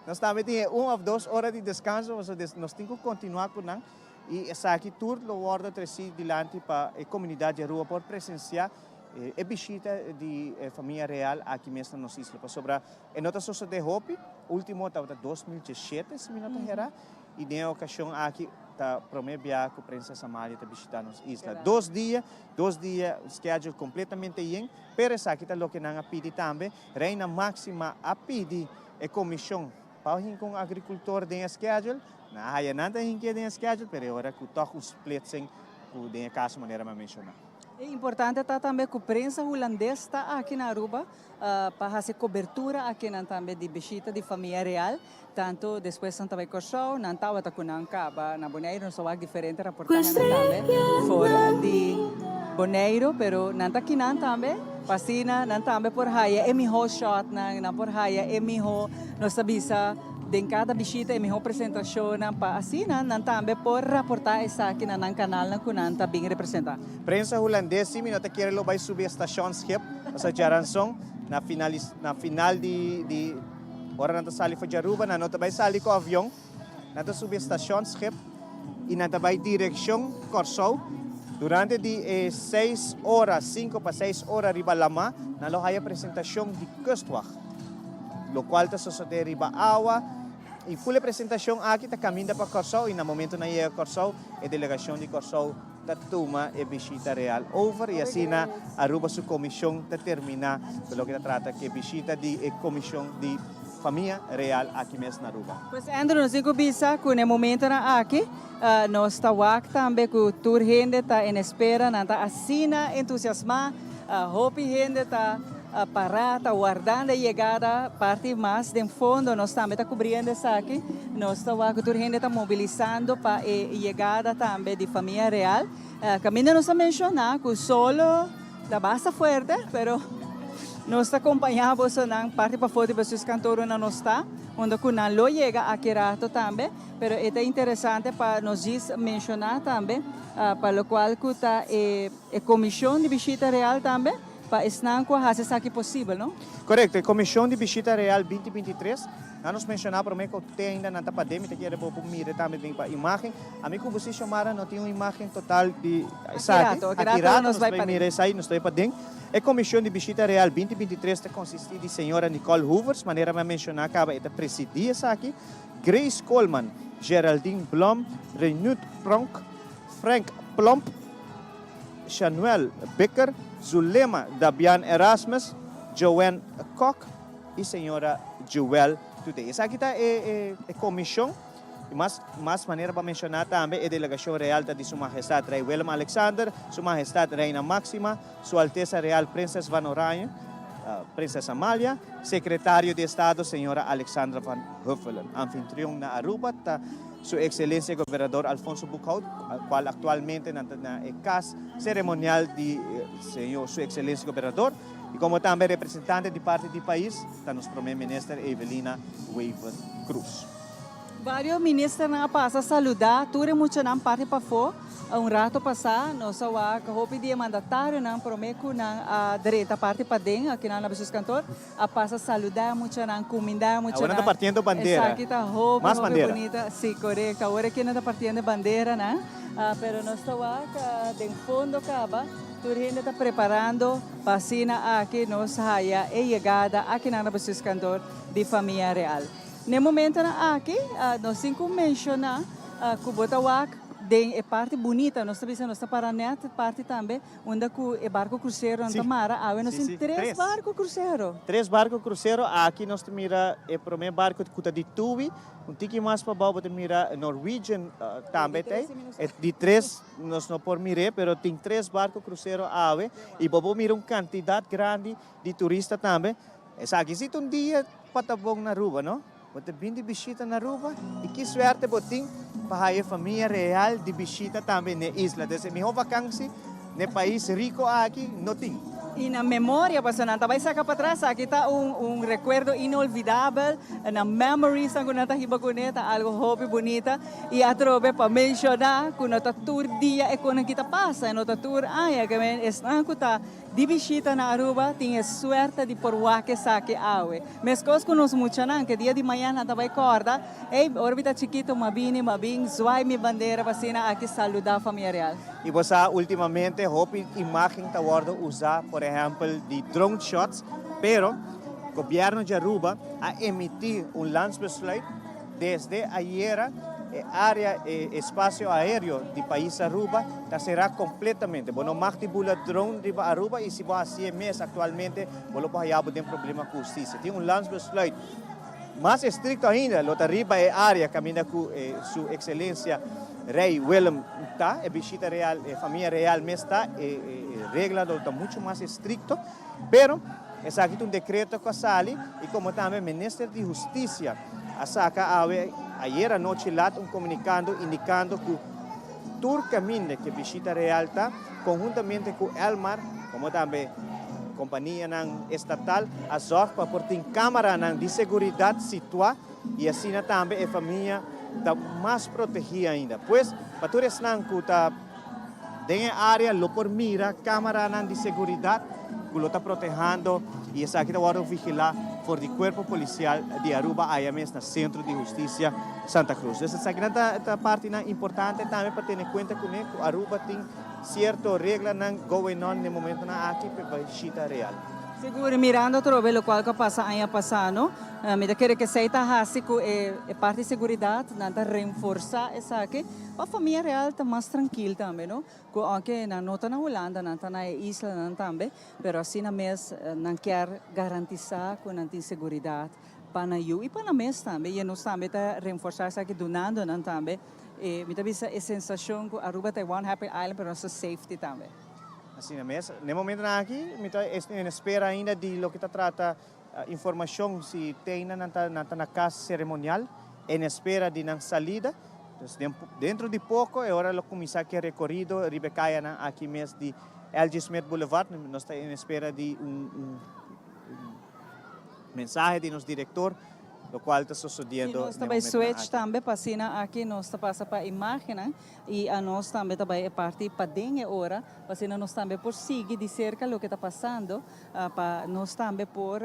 Nos tambe tin e un of dos ora di descanso pasobra nos tin cu continua cu nan. I esaki tur lo wòrdu tresí dilanti pa e komunidat di Aruba por presensiá e bishita di e famia real aki mes na nos isla. Pasobra e no ta sosodé hopi, último tabata 2017 si mi no ta herá, i den e okashon aki ta promé bia ku Prinses Amalia ta bishitá nos isla. Dos dia, dos dia schedule kompletamente yen, pero esaki ta loke nan a pidi tambe. Reina Máxima a pidi e komishon. Pa hinka un agricultor den e schedule, nan a haya nan ta hink'é den e schedule, pero e ora cu toch un splitsing cu den e caso manera mi a menciona. E importante ta tambe cu prensa Hulandes ta aki na Aruba pa haci cobertura akinan tambe di bishita di famia real. Tanto despues nan ta bay Corsou, nan tabata cu nan caba na Boneiru, nos a wak diferente raportahenan tambe for di Boneiru, pero nan ta akinan tambe. Pa asina nan tambe por haya e miho shotnan, nan por haya e miho, nos ta bisa den kada bishita e miho presentashonnan pa asina nan tambe por raportá esaki na nan kanalnan ku nan ta bin representá. Prensa hulandes si mi no ta kere lo bai subi e stashonschip, pasobra djaranson na finalis na final di di ora nan ta sali for di Aruba nan no ta bai sali ku avion, Nan ta subi e stashonschip i nan ta bai direkshon Kòrsou. Durante di e seis ora, sinku pa seis ora riba lamá, nan lo haya presentashon di Kustwacht, lokual ta sosodé riba awa. I ful e presentashon aki ta kaminda pa Kòrsou i na momentu nan yega Kòrsou, e delegashon di Kòrsou ta tuma e bishita real over i asina Aruba su komishon ta terminá ku loke ta trata ku e bishita di e komishon di famia real aki mes na Aruba. Pues Andrew, nos tin ku bisa ku na e momentonan aki nos ta wak tambe ku tur hende ta en espera, nan ta asina entusiasmá, hopi hende ta pará ta wardando e yegada, parti mas den fondo nos tambe ta kubriendo esaki, nos ta wak ku tur hende ta mobilisando pa e yegada tambe di famia real. Kaminda nos a menshoná ku solo ta basta fuerte, pero nos ta kompañá bosonan parti pafó di Bestuurskantoor unda nos ta, unda ku nan lo yega aki rato tambe, pero e ta interesante pa nos djis menshoná tambe pa lokual ku ta e komishon di bishita real tambe. Pa esnan ku a hasi esaki posibel, no? Korekto, e Komishon di Bishita Real 2023, nan nos menshoná promé ku te ainda nan ta padé, mi ta kere bo por mira tambe den pa imágen. Ami ku bo si Xiomara no tin un imágen total di esaki. Aki rato, Aki aki rato rato nos nos bai bai paden. mira esai, nos ta bai paden. E Komishon di Bishita Real 2023 ta konsistí di señora Nicole Hoevers, manera mi a menshoná kaba e ta presidí esaki, Grace Koolman, Geraldine Blom, Reinoud Pronk, Frank Plomp, Shanuel Bikker, Zulema Dabian Erasmus, Joanne Kok y señora Jewel Today. Esaki ta e e comision y mas mas manera pa menciona tambe e delegacion real ta di Su Mahestad Rey Willem Alexander, Su Mahestad Reina Maxima, Su Alteza Real Prinses van Oranje, Prinses Amalia, Secretario di Estado señora Alexandra van Huffelen. Anfitrion na Aruba ta Su Excelencia Gobernador Alfonso Boekhoudt, cual actualmente nan ta na e cas ceremonial di Señor Su Excelencia Gobernador, y como tambe representante di parti di pais ta nos Prome Minister Evelina Wever Croes. Varios ministernan a pasa saluda tur e muchanan parti pafó. Un rato pasá nos a wak hopi di e mandatarionan prome cu nan a drenta parti paden akinan na Bestuurskantoor. A pasa saluda e muchanan, cuminda e muchanan. Awor nan ta partiendo bandera. Esaki ta hopi, Mas hopi bandera. bunita. Si, corecto. Awor aki nan ta partiendo e banderanan. Pero nos ta wak den fondo caba tur hende ta preparando pa asina aki nos haya e yegada akinan na Bestuurskantoor di Famia Real. Na e momentonan aki nos tin cu menciona cu bo ta wak den e parti bunita, nos ta bisa nos ta para net parti tambe Unda ku e barko kruseronan ta mara, awe nos tin tres barko krusero. Tres barko krusero, aki nos ta mira e promé barko ku ta di Tui, un tiki mas pabou bo ta mira Norwegian tambe ta ei. E di tres nos no por mir'é, pero tin tres barko krusero awe i bo por mira un kantidat grandi di turista tambe. Esaki si ta un dia pa ta bon na Aruba, no? Bo ta bin di bishita na Aruba y ki suerte bo tin pa haya famia real di bishita tambe n'e isla. Des e miho vakansi n'e pais rico aki no tin. Y na memoria pasobra nan ta bay saca patras aki ta un un recuerdo inolvidabel, na memories nan cu nan ta hiba cune ta algo hopi bunita y atrobe pa menciona cu no ta tur dia e conan ki ta pasa, no ta tur aña, ke men esnan cu ta Di bishita na Aruba tin e suerte di por wak esaki awe. Meskos ku nos muchanan ke dia di mañana nan ta bai kòrda, Ey, ora mi ta chikito m'a bini, m'a bin zwai mi bandera pa asina aki saludá famia real. I bo sa ultimamente hopi imágen ta wòrdu usá, por ehèmpel di drone shots, pero gobièrnu di Aruba a emití un landsbesluit Desde ayera e área, e espasio aéreo di pais Aruba ta será kompletamente. Bo no mag di bula drone riba Aruba i si bo hasié mes aktualmente bo lo por haya bo den problema ku hustisia. Tin un landsbesluit mas estrikto ainda lo ta riba e área kaminda ku su ekselensia Rei Willem ta, e bishita real, e famia real mes ta, e regla lo ta muchu mas estrikto. Pero esaki ta un dekreto ku a sali i komo tambe Minister di Hustisia a saka awe ayer anochi lat un komunikando indikando ku tur kaminda ku e bishita real ta konhuntamente ku Elmar komo tambe kompanianan estatal a zòrg pa por tin kamaranan di seguridat situá i asina tambe e famia ta mas protegí ainda. Pues pa tur esnan ku ta Den e área lo por mira kámaranan di seguridat ku lo ta protehando i esaki ta wòrdu vigilá for di Kuerpo Polisial di Aruba aya mes na Sentro di Hustisia Santa Cruz. Dus esakinan ta ta partinan importante tambe pa tene kuenta kuné ku Aruba tin sierto reglanan going on den momentonan aki pa e bishita real. Sigur, i mirando atrobe lokual ku a pasa aña pasá no, mi ta kere ku esei ta hasi ku e parti seguridat nan ta renforsá esaki. Pa famia real ta mas trankil tambe no, ku aunke nan no ta na Hulanda nan ta na e islanan tambe, pero asina mes nan kier garantisa ku nan tin seguridat pa nan yu i pa nan mes tambe i nos tambe ta renforsa esaki dunando nan tambe e mi ta bisa e sensashon ku Aruba ta e one happy island pero nos ta safety tambe. Asina mes, na e momentonan aki mi ta en espera ainda di loke ta trata Informacion si teina nan ta nan ta na cas ceremonial en espera di nan salida. Dus den dentro di poco e ora lo cuminsa cu e recorido riba e cayanan aki mes di LG. Smith Boulevard. Nos ta en espera di un un mensahe di nos director. Locual ta Y sosodiendo nos ta n'e bay momentonan switch aki. tambe pa asina aki nos ta pasa pa imagennan y anos tambe ta bay e parti paden e ora pa asina nos tambe por sigui di cerca loke ta pasando pa nos tambe por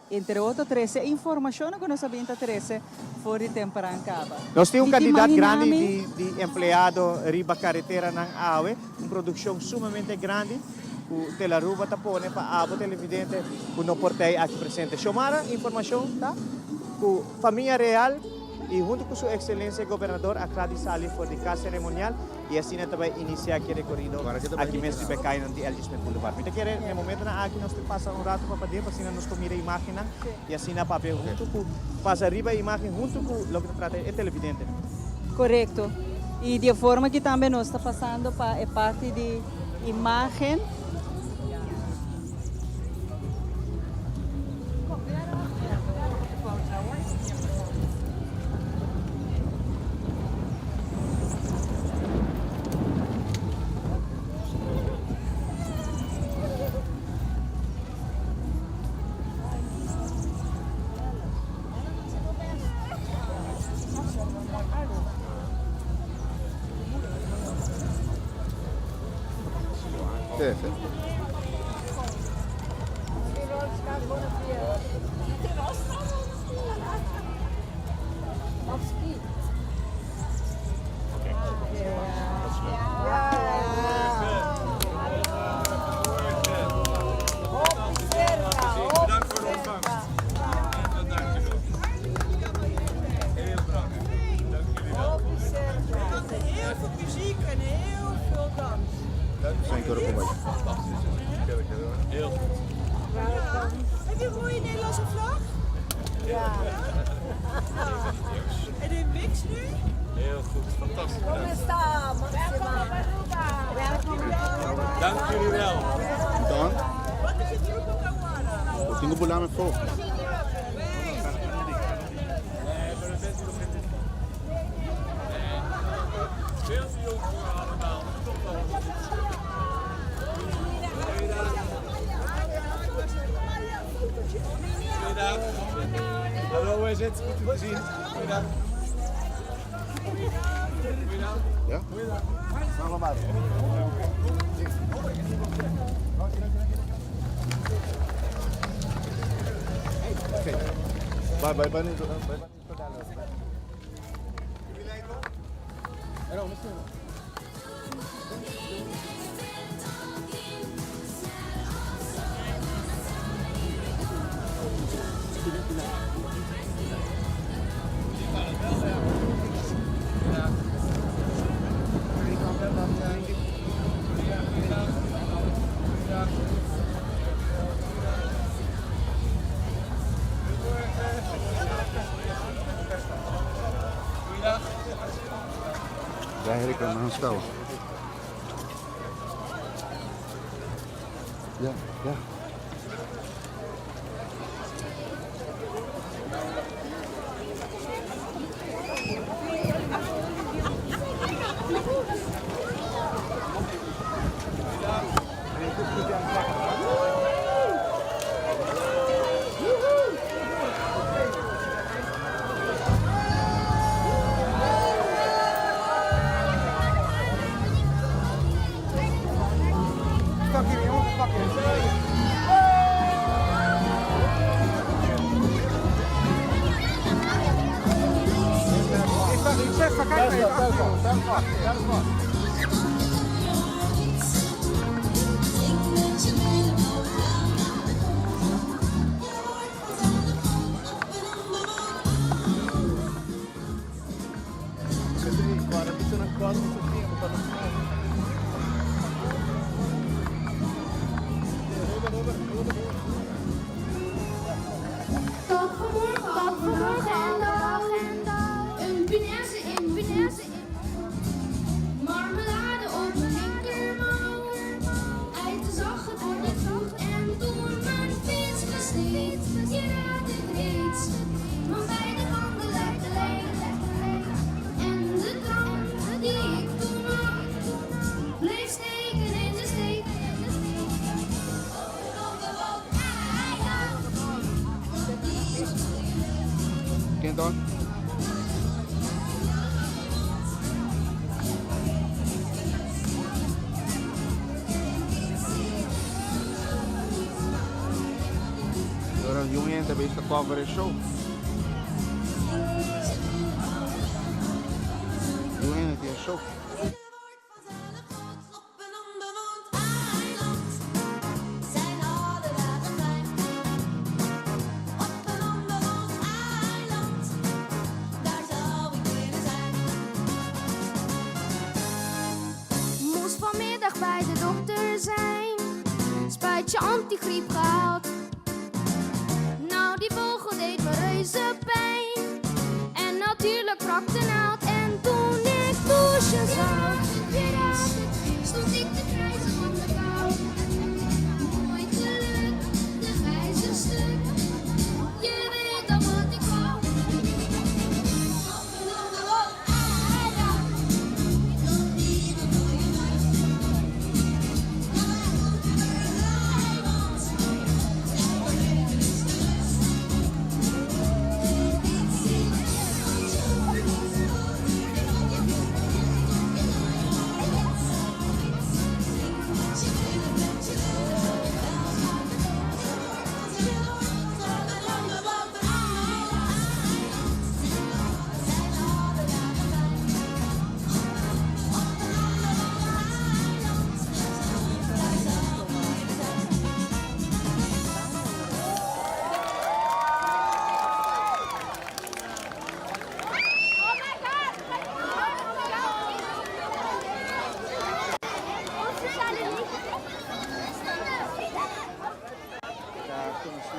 entre otro trece e informacionnan cu nos a bin ta trece for di temporan caba. Nos tin un Mi tin cantidad imagina grandi mi. di di empleado riba careteranan awe, un produccion sumamente grandi cu Telaruba ta pone pa abo televidente cu no por ta aki presente. Xiomara, informacion ta cu Famia Real y hunto cu su Excelencia Gobernador a cla di sali for di Cas Ceremonial y asina ta bay inicia ki recorido aki mes riba e cayanan di LG. Smith Boulevard. Mi ta kere na e momentonan aki nos ta pasa un rato pa paden pa asina nos por mira e imagennan y asina papia hunto cu pasa riba e imagen hunto cu loke ta trata e televidentenan. Corecto. Y di e forma aki tambe nos ta pasando pa e parti di imagen. Ya reclamando estaba. Ya, ya. Tot vanmorgen, tot vanmorgen en dag. Een punaise in, punaise in. Y un hende a ta cover e show. Y un hende tin show. Op een onbewoond eiland zijn alle dagen fijn. Op een onbewoond eiland, daar zou ik willen zijn. Moest vanmiddag bij de dokter zijn. Spuitje antigriep gehaald. Nou, die vogel deed me reuze pijn. En natuurlijk brak de naald. En toen ik douchen zou, stond ik te krijzen van de kou. Mooi geluk, de gijzer stuk. Je weet al wat ik wou. Op een onbewoond eiland, nog niemand voor je mij. Oh my god! Ta conoci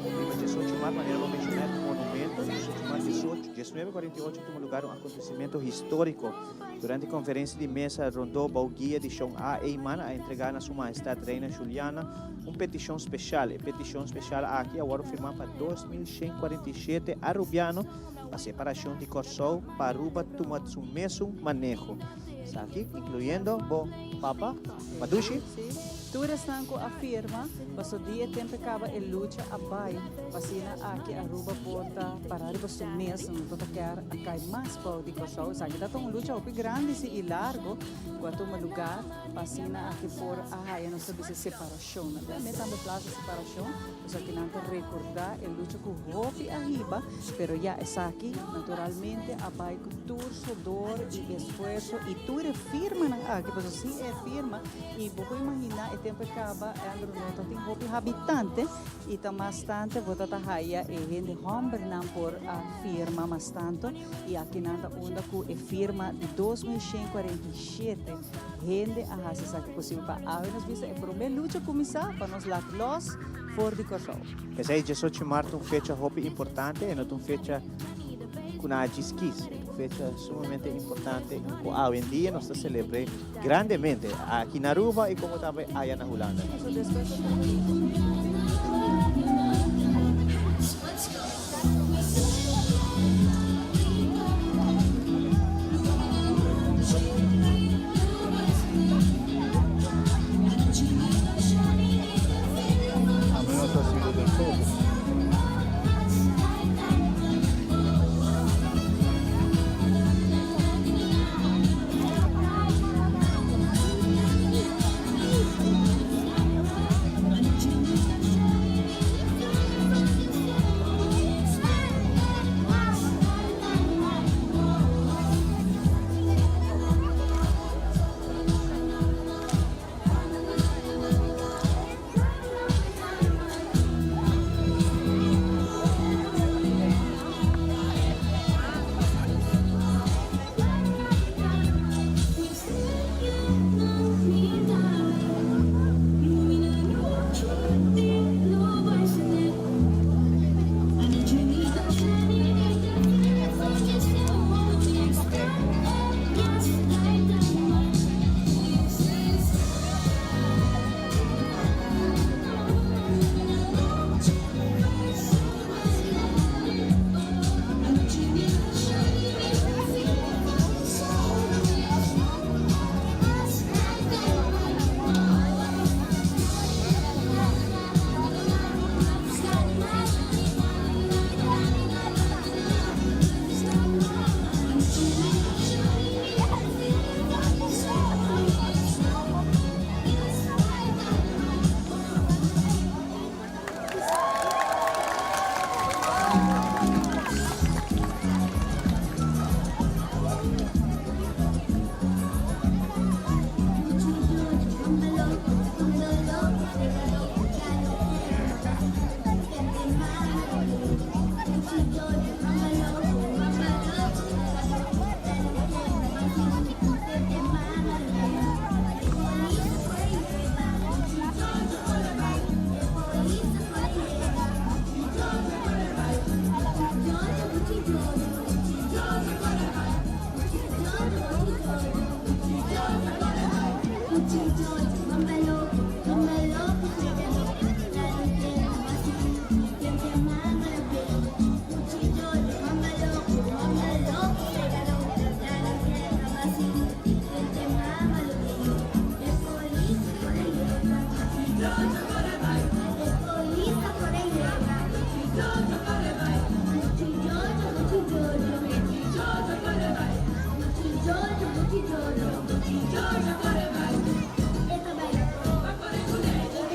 como riba 18 maart, manera bo a menciona, monumento. 18 maart 18, 1948 a tuma lugar un acontecimento historico. Durante conferencia di mesa rondo bou guia di Shon A. Eman a entrega na Su Mahestad Reina Juliana un peticion special. E peticion special aki a wordo firma pa 2147 Arubiano pa separacion di Corsou pa Aruba tuma su mesun maneho. Esaki incluyendo bo papa, Madushi. Sí, tur esnan ku a firma, paso di e tempo kaba e lucha a bai, pasina aki Aruba por ta para riba su mes, no ta kier a kai mas bou di Kòrsou. Esaki ta un lucha hopi grandi si i largo ku a tuma lugar pasina aki por a haya nos ta bisa separashon. Naturalmente tambe Plaza Separashon, paso aki nan ta rekordá e lucha ku hopi a hiba, pero ya esaki naturalmente a bai ku tur sodor i esfuerso i tur e firmanan aki, paso si e firma i bo por imaginá e tempo e kaba Andrew no ta tin hopi habitante i ta mas tante bo ta ta haya e hende hòmbernan por a firma mas tanto i akinan ta unda ku e firma di 2147 hende a hasi esaki posibel pa awe nos bisa e promé lucha kuminsá pa nos lat lòs for di Kòrsou. P'esei 18 mart ta un fecha hopi importante e no ta un fecha ku nan a djis kis. E ta un fecha sumamente importante ku awendia nos ta selebr'é grandemente aki na Aruba i komo tambe aya na Hulanda. Ami no ta sido del todo.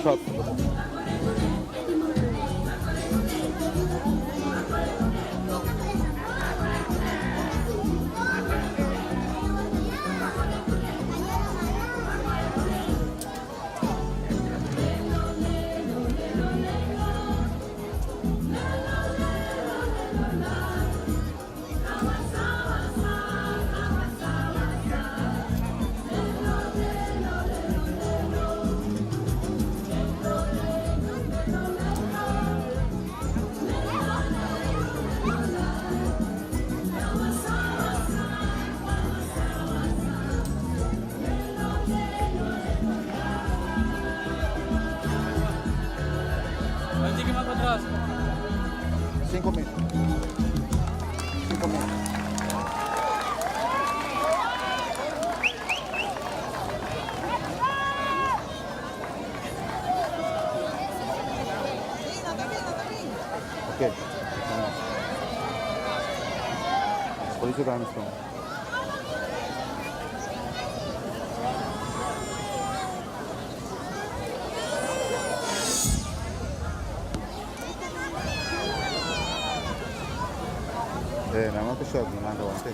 Shot. Cinco mil. 5000. Ok. Polis Armstrong. Eh, nada más que shot, no más aguante.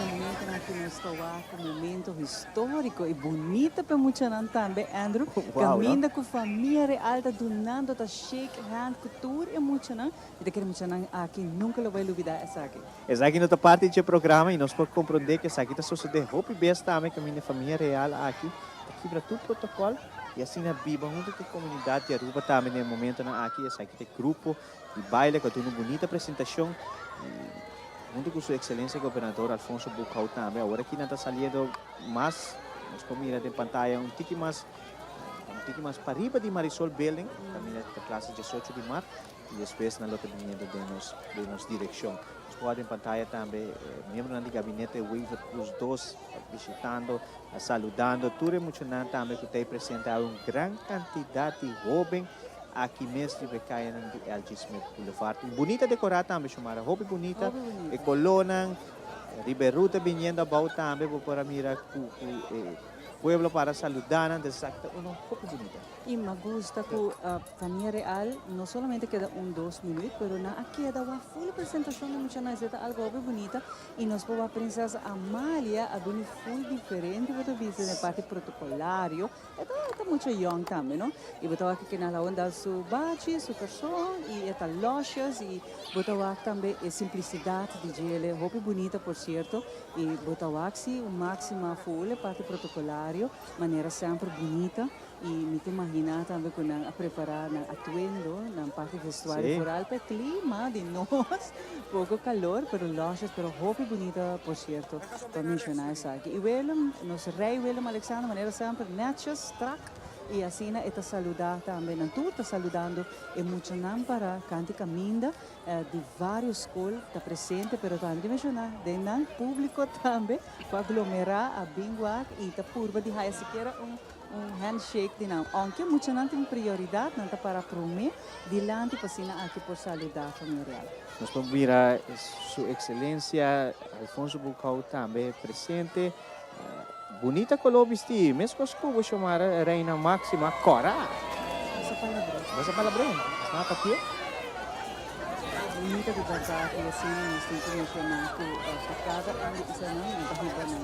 Na momentonan cu nos ta wak un momento historico y bunita pa e muchanan tambe, Andrew. Wow, no? Caminda cu famia real ta dunando, ta shake hand cu tur e muchanan. Mi ta kere muchanan aki nunca lo bay lubida esaki. Esaki no ta parti dje programa y nos por comprende cu esaki ta sucede hopi bes tambe caminda e famia real aki ta kibra tur protocol y asina biba hunto cu e comunidad di Aruba tambe den e momentonan aki. Esaki ta e grupo di baile cu a duna un bunita presentacion y hunto cu su Excelencia Gobernador Alfonso Boekhoudt tambe. Awor aki nan ta saliendo mas, nos por mira den pantaya un tiki mas un tiki mas pariba di Marisol Building, caminda ta Plaza 18 di Mart. Y despues nan lo ta biniendo den nos den nos direccion. Nos por wak den pantaya tambe miembronan di gabinete Wever Croes dos bishitando, saludando tur e muchanan tambe cu ta ahí presente. Awe un gran cantidad di hoben aki mes riba e cayanan di LG. Smith Boulevard. Y bunita decora tambe, Xiomara, hopi bunita. E colornan riba e ruta biniendo abao tambe bo por a mira cu cu e pueblo para saluda nan. Entonces esaki ta uno hopi bunita. Y mi a gusta cu Famia Real no solamente keda un dos minuut, pero nan a keda wak full presentacion di muchanan. Esei ta algo hopi bunita y nos por wak Prinses Amalia a bini full diferente bo ta bisa den e parti protocolario. E ta e ta mucho young tambe no. Y bo ta wak ke nan a dal su bachi, su carson y e ta luscious y bo ta wak tambe e simplicidad di djele hopi bunita por cierto y bo ta wak si un maxima full e parti protocolario manera semper bunita. Y mi ta imagina tambe cu nan a prepara nan atuendo, nan parti vestuario vooral pa e clima di nos, poco calor, pero lushes, pero hopi bunita por cierto, pa menciona esaki. Y Willem, nos Rey Willem Alexander, manera semper netjes, strak, y asina e ta saluda tambe, nan tur ta saludando e muchanan para canta y caminda di varios school ta presente, pero tambe ta menciona den nan publico tambe cu a aglomera, a bin wak y ta purba di haya sikiera un. Un handshake di nan. Aunke muchanan tin prioridad, nan ta para prome dilanti pa asina aki por saluda famia real. Nos por mira Su Excelencia Alfonso Boekhoudt tambe presente. Bunita color bisti, mescos cu bo Xiomara Reina Maxima cora. Basa palabré. Basa palabré, esnan a papié. Bunita di berdad y asina nos tin cu menciona cu pa cada un di esanan nan ta hiba nan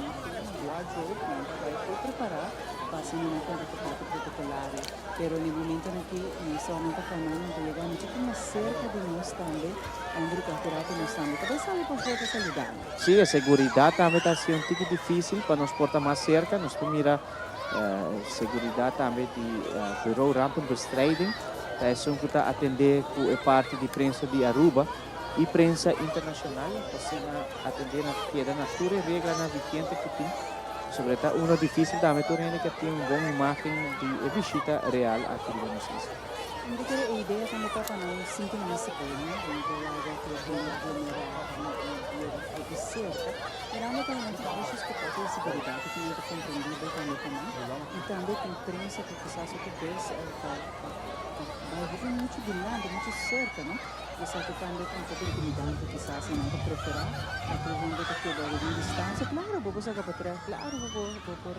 wardrobe, nan ta bay por prepara pa asina nan cuenta cu parti protocolario. Pero na e momentonan aki nos solamente ta cana, nan ta yega mucho mas cerca di nos tambe, Andrew cu aki rato nos tambe ta bay sali pafó pa saluda nan. Sí, e seguridad tambe ta haci un tiki dificil pa nos por ta mas cerca. Nos por mira seguridad tambe di Bureau Rampenbestrijding ta esun cu ta atende cu e parti di prensa di Aruba y prensa internacional pa asina atende na keda na tur e reglanan vigente cu tin. Pasobra ta uno dificil tambe tur hende ke tin un bon imagen di e bishita real aki riba nos isla. Mi ta kere e idea tambe ta pa nan sinti nan sigur, no? Nan por laga ku e hende aglomerá i yega hopi serka. Mirando tambe nan tin issues ku parti di seguridat ku nan ta komprendibel tambe pa nan. I tambe tin prensa ku kisas hopi bes ta bai hopi muchu dilanti, muchu serka, no? Esaki tambe ta un poko intimidante kisas i nan ta preferá pa tur hende ta keda riba un distansia. Klaro bo por saka potrèt, klaro bo por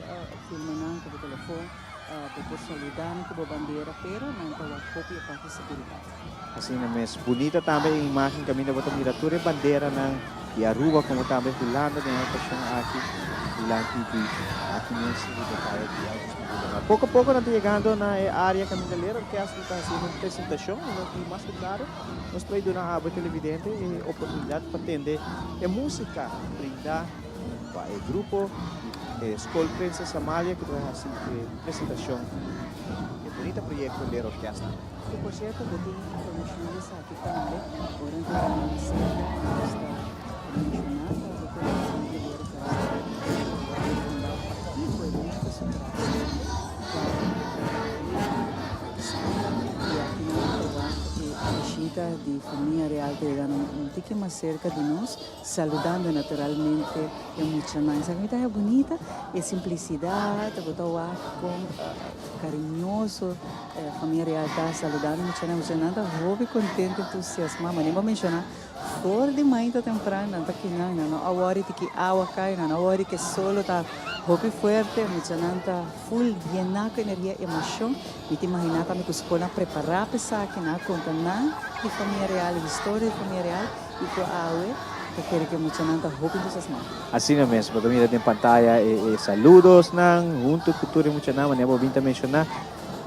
filma nan ku bo telefon. Bo por saluda nan ku bo bandera, pero nan ta wak hopi e parti seguridat. Asina mes. Bunita tambe e imagen kaminda bo ta mira tur e banderanan di Aruba komo tambe Hulanda den e okashon aki dilanti di aki mes riba e kaya di Augusto Boulevard. Poko a poko nan ta yegando na e área kaminda Leer Orkest lo ta hasiendo un presentashon i nos di mas ku klaro nos por a duna abo e televidente e oportunidat pa tende e músika brindá Pa e grupo di e Skol Prinses Amalia ku ta hasi e presentashon di e bunita proyekto Leer Orkesta. Ku por sierto bo tin informashon di esaki tambe ora ku bo nan serka nos ta menshoná tambe ku e grupo Leer Orkesta ta wòrdu fundá pa ekipo e bunita su tras tambe pa i aki nan ta wak e bishita di famia real ta yega nan un tiki mas serka di nos. Saludando naturalmente e muchanan. Esaki mi ta haña bunita, e simplicidad, bo ta wak con cariñoso e famia real ta saludando e muchanan. E muchanan ta hopi contento, entusiasma. Manera bo a menciona, for di mainta tempran nan ta kinan, nan no a wori di ki awa cay, nan no a wori ke solo ta hopi fuerte. E muchanan ta full yena cu energia, emocion. Mi ta imagina tambe cu scolnan a prepara pa esaki, nan a conta nan di famia real, e historia di famia real. I ku awe ta kere ku e muchanan ta hopi entusiasmá. Asina mes, bo ta mira den pantaya e e saludosnan hunto ku tur e muchanan manera bo bin ta menshoná.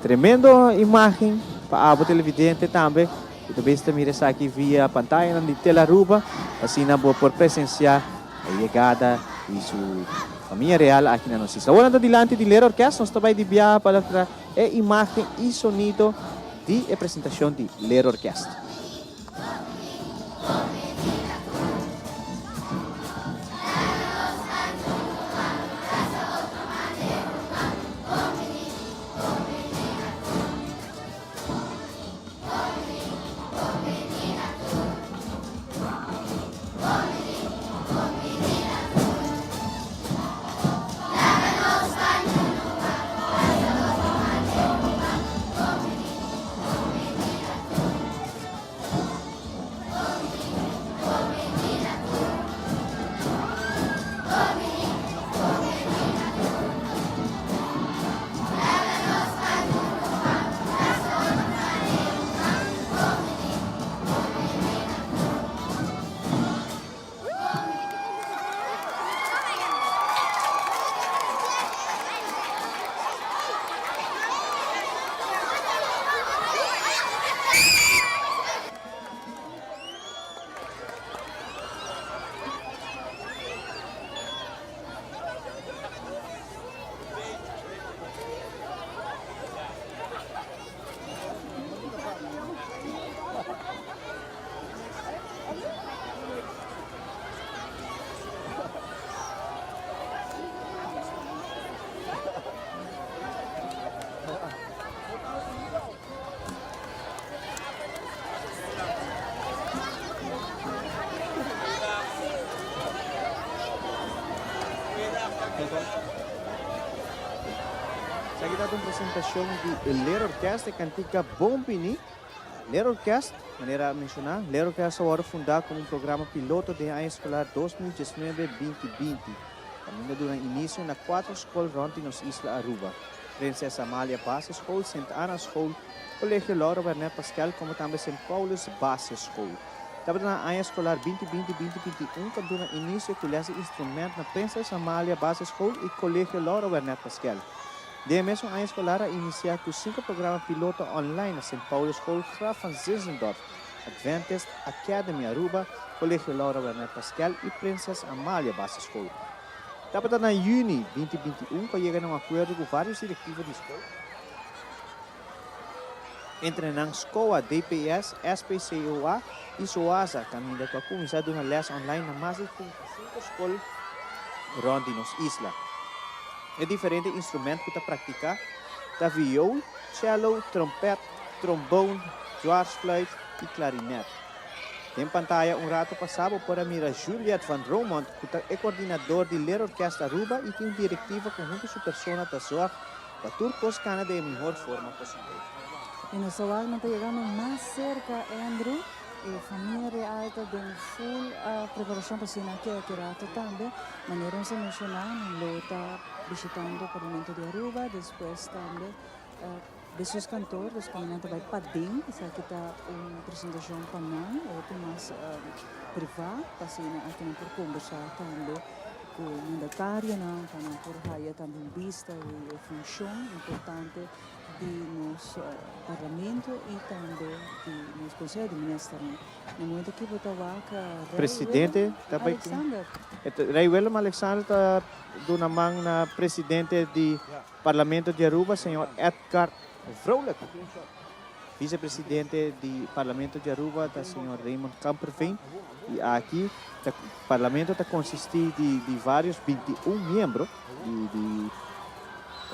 Tremendo imágen pa abo televidente tambe ku ta bes ta mira esaki via pantayanan di Telaruba pa asina bo por presensiá e yegada di su famia real aki na nos isla. Awor nan ta dilanti di Leerorkest, nos ta bai di biaha pa lastra e imágen i sonido di e presentashon di Leerorkest. Esaki ta un presentacion di Leerorkest, e cantica Bon Bini. Leerorkest, manera a menciona, Leerorkest a wordo funda como un programa piloto den aña escolar 2019-2020. Caminda duna inicio na cuatro scol rond di nos isla Aruba, Prinses Amalia Basisschool, Sint Anna School, Colegio Laura Wernet Paskel como tambe Sint Paulus Basisschool. Tabata na aña escolar 2020-2021 cu a duna inicio cu les di instrument na Prinses Amalia Basisschool y Colegio Laura Wernet Paskel. Den e mesun aña escolar a inicia cu cinco programa piloto online na Sint Paulus School Graf van Zinzendorf, Adventist Academy Aruba, Colegio Laura Wernet Paskel y Prinses Amalia Basisschool. Tabata na juni 2021 cu a yega na un acuerdo cu varios directivo di school, Entre nan SCOA, DPS, SPCOA y SOASA caminda cu a cuminsa duna les online na mas di 35 scol rond di nos isla. E diferente instrument cu ta practica ta viool, cello, trompet, trombone, dwarsfluit y clarinet. Den pantaya un rato pasa bo por a mira Juliet van Romondt cu ta e coordinador di Leerorkest Aruba y tin un directiva cu hunto su persona ta zorg Pa tur kos kana den e mihor forma posibel. E nos ta wak nan ta yegando mas serka Andrew. E famia real ta den full preparacion pa asina aki aki rato tambe. Manera nos a menciona nan lo ta bishitando Parlamento di Aruba despues tambe Bestuurskantoor dus cuando nan ta bay paden esaki ta un presentacion pa nan hopi mas priva pa asina aki nan por combersa tambe. Ku mandatarionan pa nan por haya tambe un bista di e funshon importante di nos Parlamento i tambe di nos Konseho di Ministernan. Na momento aki bo ta wak Rei Presidente Willem ta bai ku Alexander. Rei Willem Alexander ta duna man na Presidente di Parlamento di Aruba, señor Edgar Vrolijk. Vicepresidente di Parlamento di Aruba ta señor Raymond Kamperveen y aki ta Parlamento ta consisti di di varios 21 miembro di di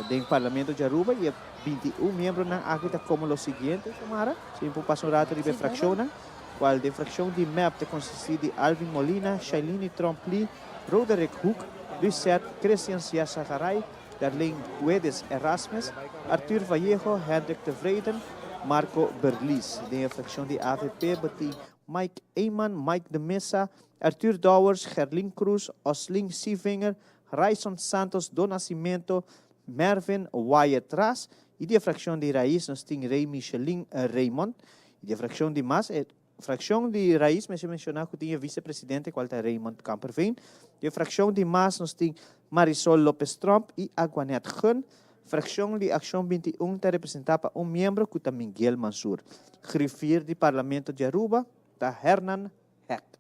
den Parlamento di Aruba y e 21 miembronan aki ta como lo siguiente, Xiomara, si mi por pasa un rato riba e fraccionnan, cual den fraccion di mep ta consisti di Alvin Molina, Shailini Tromp-Lee, Roderick Hoek, Lucette Christian Siasagaray, Darlene Guedes Erasmus, Arthur Vallejo, Hendrik Tevreden, Marco Berlies. Den e fraccion di avp bo tin Mike Eman, Mike de Meza, Arthur Dowers, Gerlin Cruz, Oslin Sievinger, Ryson Santos do Nascimento, Mervin Wyatt Ras y di e fraccion di Raiz nos tin Rey Michelin Raymond y di e fraccion di mas e Frakshon di Raiz mester menshoná ku tin e visepresidente kual ta Raymond Kamperveen. Di e frakshon di mas nos tin Marisol Lopez Tromp i Aguanet Gun. Frakshon di Akshon 21 ta representá pa un miembro ku ta Miguel Mansur. Griffier di Parlamento di Aruba ta Hernan Heck.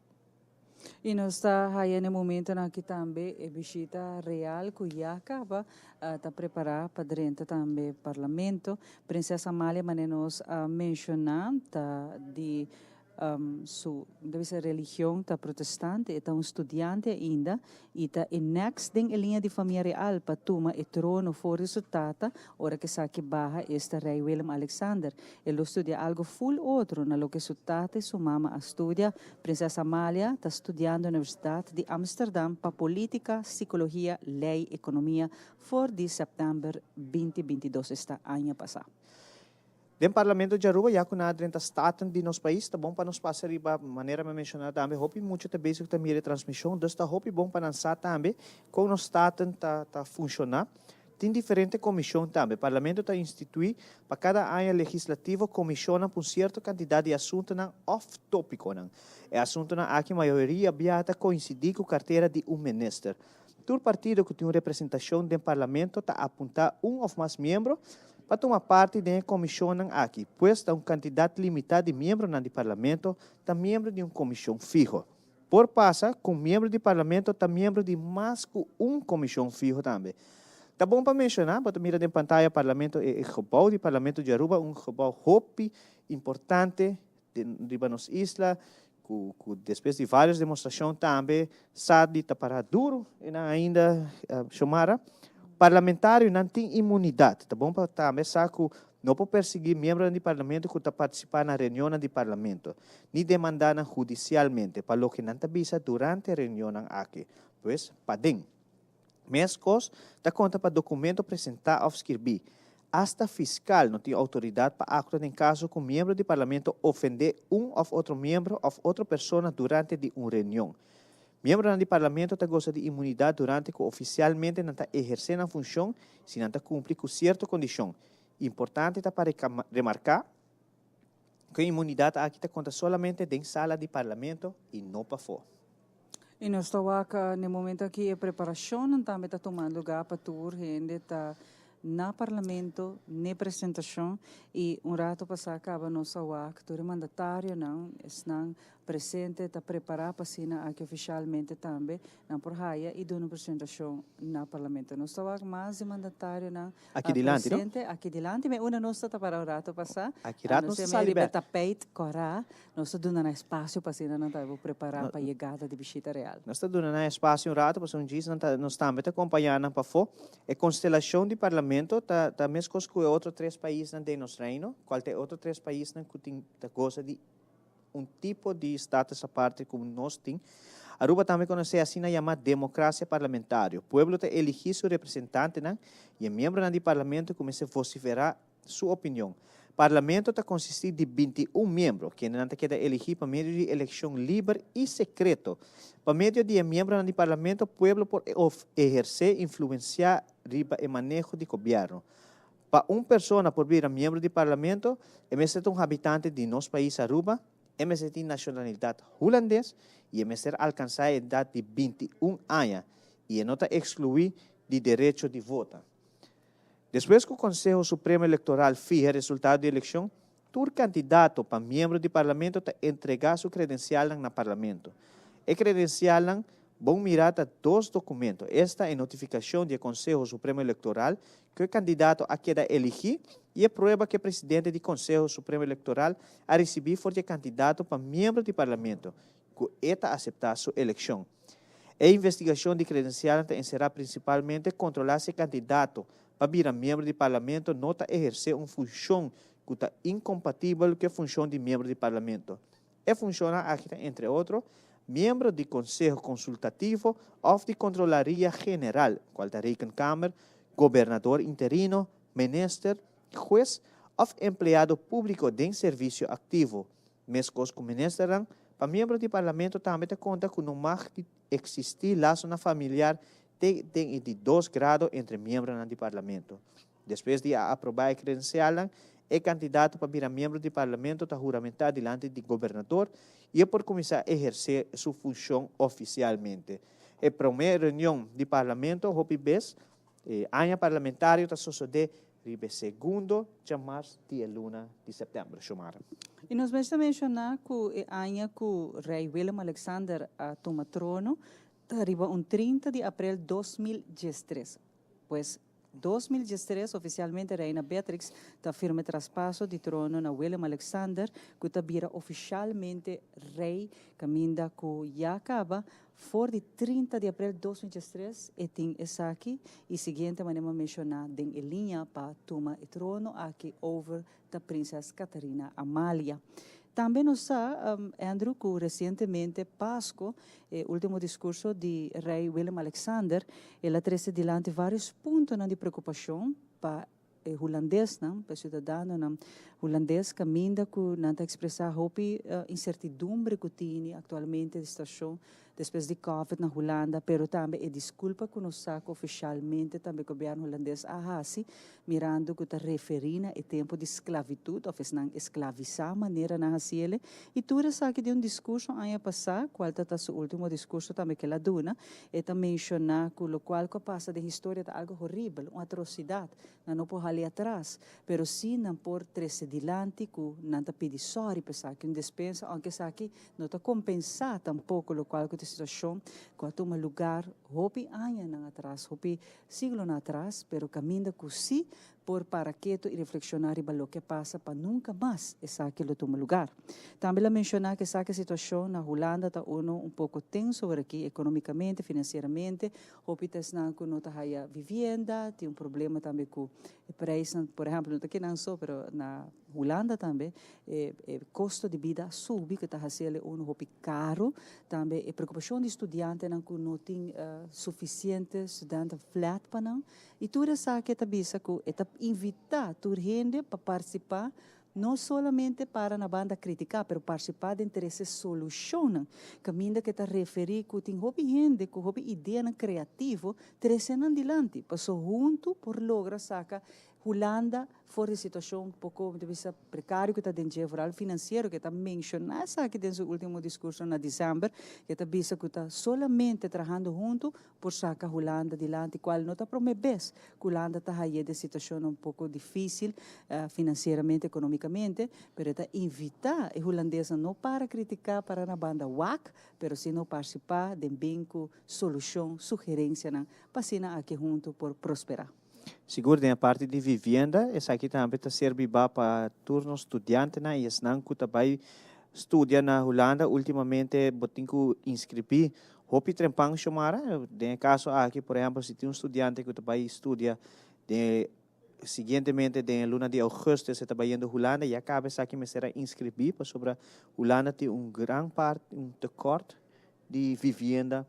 I nos ta haya na e momentonan aki tambe e bishita real ku ya kaba ta prepará pa drenta tambe Parlamento. Prinses Amalia manera nos a menshoná ta di su ta bisa religion ta protestante, e ta un studiante ainda i ta e next den e liña di famia real pa tuma e trono for di su tata ora ku esaki baha esta Rei Willem Alexander. E lo studia algo ful otro na loke su tata i su mama a studia. Prinses Amalia ta studiando Universidad di Amsterdam pa Politica, Psicologia, Ley, Economia for di september 2022 esta aña pasa. Den Parlamento di Aruba ya cu nan a drenta Staten di nos pais ta bon pa nos pasa riba manera mi a menciona tambe hopi mucha ta bezig ta mira e transmision dus ta hopi bon pa nan sa tambe con nos Staten ta ta funciona. Tin diferente comision tambe. Parlamento ta institui pa cada aña legislativo comisionnan pa un cierto cantidad di asuntonan of topiconan. E asuntonan aki mayoria bia ta coincidi cu cartera di un minister. Tur partido cu tin un representacion den Parlamento ta apunta un of mas miembro pa tuma parti den e comisionnan aki, pues ta un cantidad limita di miembronan di Parlamento ta miembro di un comision fiho. Por pasa ku un miembro di Parlamento ta miembro di mas ku un komishon fiho tambe. Ta bon pa menshoná, bo ta mira den pantaya Parlamento e e gebou di Parlamento di Aruba, un gebou hopi importante den riba nos isla, ku ku despues di varios demostrashon tambe sa di ta pará duru e nan ainda Xiomara. Parlamentarionan tin inmunidat. Ta bon pa tambe sa ku No por persiguí miembronan di Parlamento ku ta partisipá na reunionnan di Parlamento, ni demandá nan hudisialmente pa loke nan ta bisa durante e reunionnan aki. Pues, paden. Meskos ta konta pa dokumento presentá òf skirbí. Asta fiskal no tin outoridat pa aktua den kaso ku miembro di Parlamento ofendé un òf otro miembro òf otro persona durante di un reunion. Miembronan di Parlamento ta gosa di inmunidat durante ku ofisialmente nan ta ehersé nan funshon si nan ta kumpli ku sierto kondishon. Importante ta pa remarká ku e inmunidat aki ta konta solamente den sala di Parlamento i no pafó. I nos ta wak na e momento aki e preparashonnan tambe ta tuma lugá pa tur hende ta na Parlamento n'e presentashon i un rato pasá kaba nos a wak tur e mandatarionan, esnan presente ta prepará pa asina aki ofishalmente tambe nan por haya i duna un presentashon na Parlamento. Nos ta wak mas di mandatarionan Aki dilanti, no? presente aki dilanti, me unda nos ta ta para un rato pasá. Aki rato nos ta sali Riba e bèk. tapijt kòrá. Nos ta duna nan espasio pa asina nan ta por prepará pa yegada di bishita real. Nos ta duna nan espasio un rato pasobra un djis nan ta nos tambe ta kompañá nan pafó. E konstelashon di Parlamento ta ta meskos ku e otro tres paisnan den nos Reino, kual ta e otro tres paisnan ku tin ta gosa di un tipo di status aparte ku nos tin. Aruba tambe konosé asina yamá demokrasia parlamentario. Pueblo ta eligí su representantenan i e miembronan di Parlamento ku mester vosiferá su opinion. Parlamento ta konsistí di 21 miembro, kendenan ta keda eligí pa medio di elekshon liber i sekreto. Pa medio di e miembronan di Parlamento, pueblo por ehersé influensiá riba e maneho di gobièrnu. Pa un persona por bira miembro di Parlamento, e mester ta un habitante di nos pais Aruba, e mester tin nashonalidat hulandes i e mester alkansá e edat di 21 aña i e no ta ekskluí di derecho di vota. Despues ku Konseho Supremo Elektoral fiha resultado di elekshon, tur kandidato pa miembro di Parlamento ta entregá su kredensialnan na Parlamento. E kredensialnan, bon mirá, ta dos dokumento, esta e notifikashon di e Konseho Supremo Elektoral ku e kandidato a keda eligí i e prueba ku e presidente di Konseho Supremo Elektoral a risibí for di e kandidato pa miembro di Parlamento ku e ta aseptá su elekshon. E investigashon di kredensialnan ta enserá prinsipalmente kontrolá si e kandidato pa bira miembro di Parlamento no ta ehersé un funshon ku ta inkompatibel ku e funshon di miembro di Parlamento. E funshonnan aki ta entre otro, miembro di Konseho Konsultativo òf di Kontrolaria General, kual ta Rekenkamer, gobernador interino, minister, hues òf empleado públiko den servisio aktivo. Meskos ku ministernan, pa miembro di Parlamento tambe ta konta ku no mag di eksistí lasonan familiar te den e di dos grado entre miembronan di Parlamento. Despues di a aprobá e kredensialnan, e kandidato pa bira miembro di Parlamento ta huramentá dilanti di gobernador i e por kuminsá ehersé su funshon ofisialmente. E promé reunion di Parlamento hopi bes e aña parlamentario ta sosodé Riba e segundo djamars di e luna di sèptèmber, Shomara. I nos mester menshoná ku e aña ku Rei Willem Alexander a tuma trono ta riba un 30 di aprel 2013. Pues 2013 ofisialmente Reina Beatrix ta firma e traspaso di trono na Willem Alexander ku ta bira ofishalmente rei kaminda ku ya kaba For di 30 di aprel 2013 e tin esaki y siguiente manera menciona den e liña pa tuma e trono aki over ta Prinses Catharina Amalia. Tambe nos sa, Andrew, cu recientemente Pasco, e ultimo discurso di Rey Willem Alexander, el a trece dilanti varios puntonan di preocupacion pa e hulandesnan, pa e ciudadanonan hulandes caminda cu nan ta expresa hopi incertidumbre cu tini actualmente di situacion despues di Covid na Hulanda, pero tambe e disculpa cu nos sa cu oficialmente tambe gobierno hulandes a haci mirando cu ta referi na e tempo di sclavitud of esnan esclavisa manera nan haciele y tur esaki den un discurso aña pasa cual ta ta su ultimo discurso tambe cu el a duna. E ta menciona cu locual cu a pasa den historia ta algo horibel, un atrocidad. Nan no por hali atras, pero si nan por trece dilanti cu nan ta pidi sorry pa esaki, un despensa, aunke esaki no ta compensa tampoco locual cu ta e situacion cu a tuma lugar hopi añanan atras, hopi siglonan atras, pero caminda cu si. por para keto y reflexiona riba loke a pasa pa nunca mas esaki lo tuma lugar. Tambe el a menciona cu esaki situacion na Hulanda ta uno un poco tenso ora aki economicamente, financieramente, hopi ta esnan cu no ta haya vivienda, tin un problema tambe cu e prijsnan, por ehempel no ta kinan so pero na Hulanda tambe e e costo di bida a subi cu ta haciele uno hopi caro, tambe e preocupacion di studiantenan cu no tin suficiente studentenflat pa nan. Y tur esaki e ta bisa cu e ta invita tur hende pa participa, no solamente para na banda critica, pero participa den trece solucionnan. Caminda cu e ta referi cu tin hopi hende cu hopi ideanan creativo, trece nan dilanti, paso hunto por logra saca Hulanda for di situacion poco, mi ta bisa, precario cu ta den dje, vooral financiero, cu e ta menciona esaki den su ultimo discurso na december, cu e ta bisa cu ta solamente trahando hunto por saca Hulanda dilanti, cual no ta prome bes cu Hulanda ta haye den situacionnan un poco dificil financieramente, economicamente, pero e ta invita e Hulandesnan no para critica, para na banda wak, pero sino participa den bin cu solucion, sugerencianan, pa asina aki hunto por prospera. Sigur den e parti di vivienda, esaki tambe ta ser bibá pa tur nos studiantenan i esnan ku ta bai studia na Hulanda. Ultimamente bo tin ku inskribí hopi trempan, Xiomara. Den e kaso aki, por ehèmpel, si tin un studiante ku ta bai studia den siguientemente den e luna di ougùstus e ta bai yendo Hulanda, ya kaba esaki mester a inskribí pasobra Hulanda tin un gran parti, un tekòrt di vivienda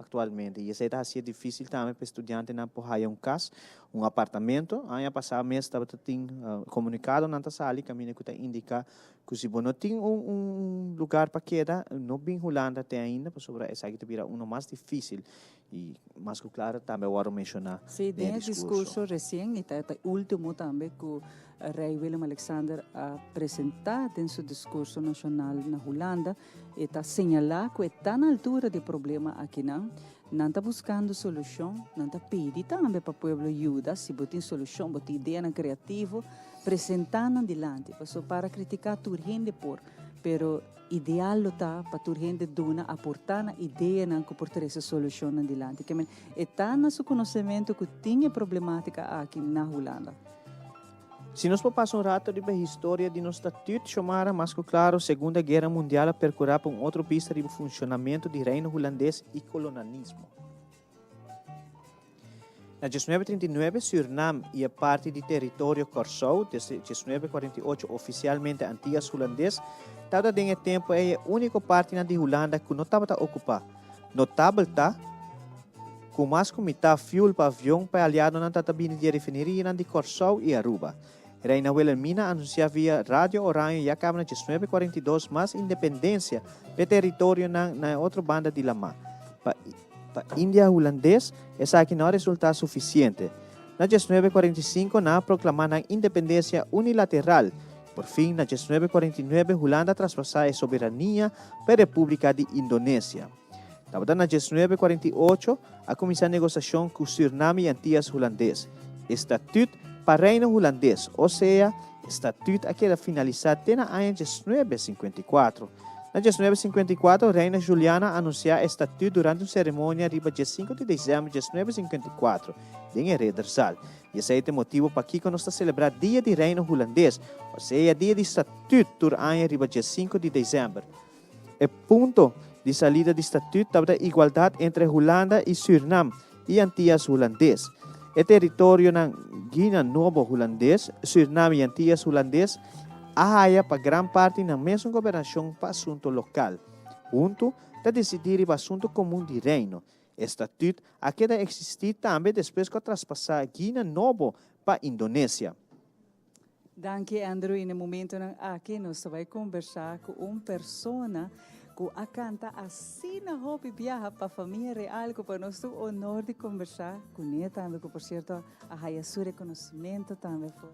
Actualmente. Y esey ta hacié dificil tambe pa e studiantenan por haya un cas, un apartamento. Aña pasa mes tabata tin comunicadonan ta sali caminda cu ta indica cu si bo no tin un un lugar pa keda, no bin Hulanda te ainda pasobra esaki ta bira uno mas dificil. Y mas cu claro tambe a wordo menciona Sí, den den e e discurso. discurso recien y ta e ultimo tambe cu Rey Willem Alexander a presenta den su discurso nacional na Hulanda, E ta señalá ku e ta na altura di e problema akinan. Nan ta buskando solushon, nan ta pidi tambe pa pueblo yuda. Si bo tin solushon, bo tin ideanan kreativo, presentá nan dilanti. Pasobra para kritiká tur hende por, pero ideal lo ta pa tur hende duna, aportá nan ideanan ku por trese solushonnan dilanti. Ke men e ta na su konosementu ku tin e problemátika aki na Hulanda. Si nos por pasa un rato riba e historia di nos Statuut, Xiomara, mas cu claro, Segunda Guera Mundial a percura pa un otro bista riba funcionamento di Reino Hulandes y colonalismo. Na 1939, Surinam y e parti di teritorio Kòrsou, desde 1948 oficialmente Antillas Hulandes, tabata den e tempo ei e unico partinan di Hulanda cu no tabata ocupa. Notabel ta ku mas ku mitá fuel pa avion pa e aliadonan ta ta bini di e refinerianan di Kòrsou i Aruba. Reina Wilhelmina a anunsiá via Radio Oranje ya kaba na 1942 mas independensia p'e teritorionan na e otro banda di lamá. Pa pa India Hulandes esaki no a resultá sufisiente. Na 1945 nan a proklamá nan independensia unilateral. Por fin na 1949 Hulanda a traspasá e soberania pa e Repúblika di Indonesia. Tabata na 1948 a kuminsá negosiashon ku Sürnam i Antias Hulandes. E Statüt pa Reino Hulandes, osea, e Statüt a keda finalisá te na aña 1954. Na 1954 Reina Juliana a anunsiá e Statüt durante un seremonia riba 15 di desèmber 1954 den e Ridderzaal. I esei ta e motibu pakiko nos ta selebrá Dia di Reino Hulandes, osea Dia di Statüt tur aña riba 15 di desèmber. E punto di salida di Statuut tabata igualdat entre Hulanda i Sürnam i Antias Hulandes. E teritorionan Guina Nobo Hulandes, Sürnam i Antias Hulandes a haya pa gran parti nan mesun gobernashon pa asunto lokal. Huntu ta disidí riba asunto komun di Reino. E Statuut a keda eksistí tambe despues ku a traspasá Guina Nobo pa Indonesia. Danki Andrew y na e momentonan aki nos ta bay conversa cu un persona cu a canta asina hopi biaha pa Famia Real cu pa nos ta un honor di conversa cune tambe cu por cierto a haya su reconocimento tambe for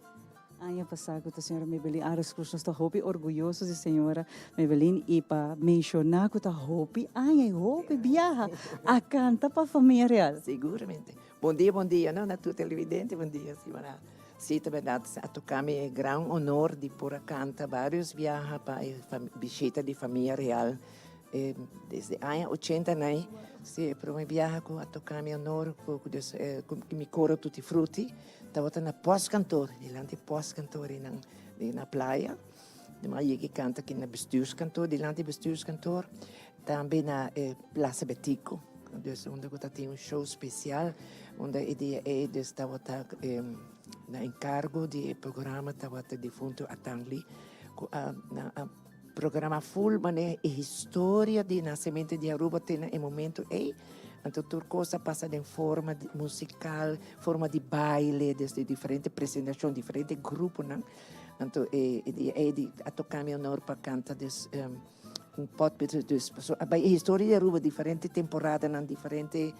aña pasa cu ta señora Maybelline Ares Cruz. Nos ta hopi orguyoso di señora Maybelline y pa menciona cu ta hopi aña y hopi biaha a canta pa Famia Real. Seguramente. Bon dia, bon dia no na tur televidente, bon dia Xiomara. Sí, ta berdad, a toca mi e gran honor di por a canta varios biaha pa e bishita di famia real. Desde aña ochenta nai, si e prome biaha ku a toka mi honor ku ku mi koro Tutti Frutti tabata na postkantoor, dilanti postkantoor einan na playa. Mi a yega kanta aki na bestuurskantoor, dilanti bestuurskantoor, tambe na e Plaza Betico, dus unda ku ta tin un show spesial, unda e dia ei dus tabata na enkargo di e programa tabata difunto Atangli ku a nan a Programa full manera e historia di nacemento di Aruba te na e momento ey. Anto tur cos a pasa den forma di musical, forma di baile, desde diferente presentacion, diferente gruponan. Anto e dia ey di a toca mi honor pa canta dus un pot dus pasobra a bay e historia di Aruba diferente temporadanan, diferente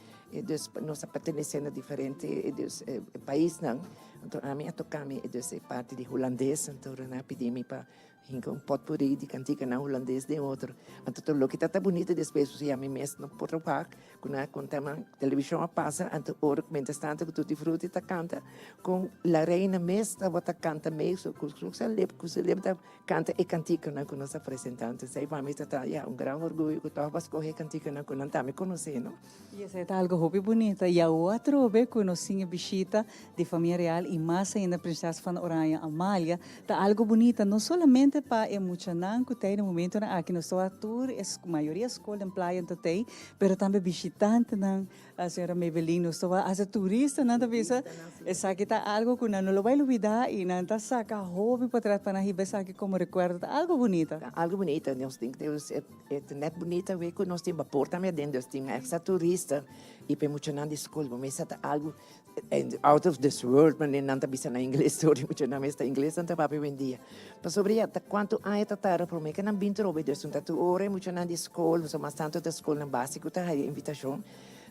dus nos a pertenece na diferente dus paisnan. Anto ami a toca mi dus e parti di Hulandes, anto nan a pidi mi pa Hinka un potpourri di kantikanan hulandes den otro. Anto tur loke ta ta bunito despues pasobra ya mi mes no por wak ku nan a konta man televishon a pasa anto ora ku mientras tanto ku Tutti Frutti ta kanta kon la reina mes tabata kanta mes ku su lip ku su lip ta kanta e kantikanan ku nos a presenta. Anto esei pa mi ta ta ya un gran orguyo ku tòg bo a skohe e kantikanan ku nan tambe konosé no. Y esei ta algo hopi bunita. Y awo atrobe cu nos tin e bishita di famia real y mas ainda Prinses van Oranje Amalia ta algo bunita no solamente pa e muchanan cu ta e momentonan aki nos ta wak tur e mayoria scol den playa ta tey pero tambe bishitantenan señora Maybelline nos ta wak hasta turistanan ta bisa esaki ta algo cu nan no lo bay lubida y nan ta saca hopi potret pa nan hiba esaki como recuerdo ta algo bunita. Ta algo bunita nos tin E ta net bunita wee ku nos tin bapor tambe aden, dus tin extra turista i pa e muchanan di skol bo mester ta algu out of this world manera nan ta bisa na ingles tur e muchanan mester ingles nan ta papia oyendia. Pasobra ya ta kuantu aña ta tarda prome ke nan bin trobe dus un ta tur ora e muchanan di skol pasobra mas tantu ta skolnan básiko ta haya invitashon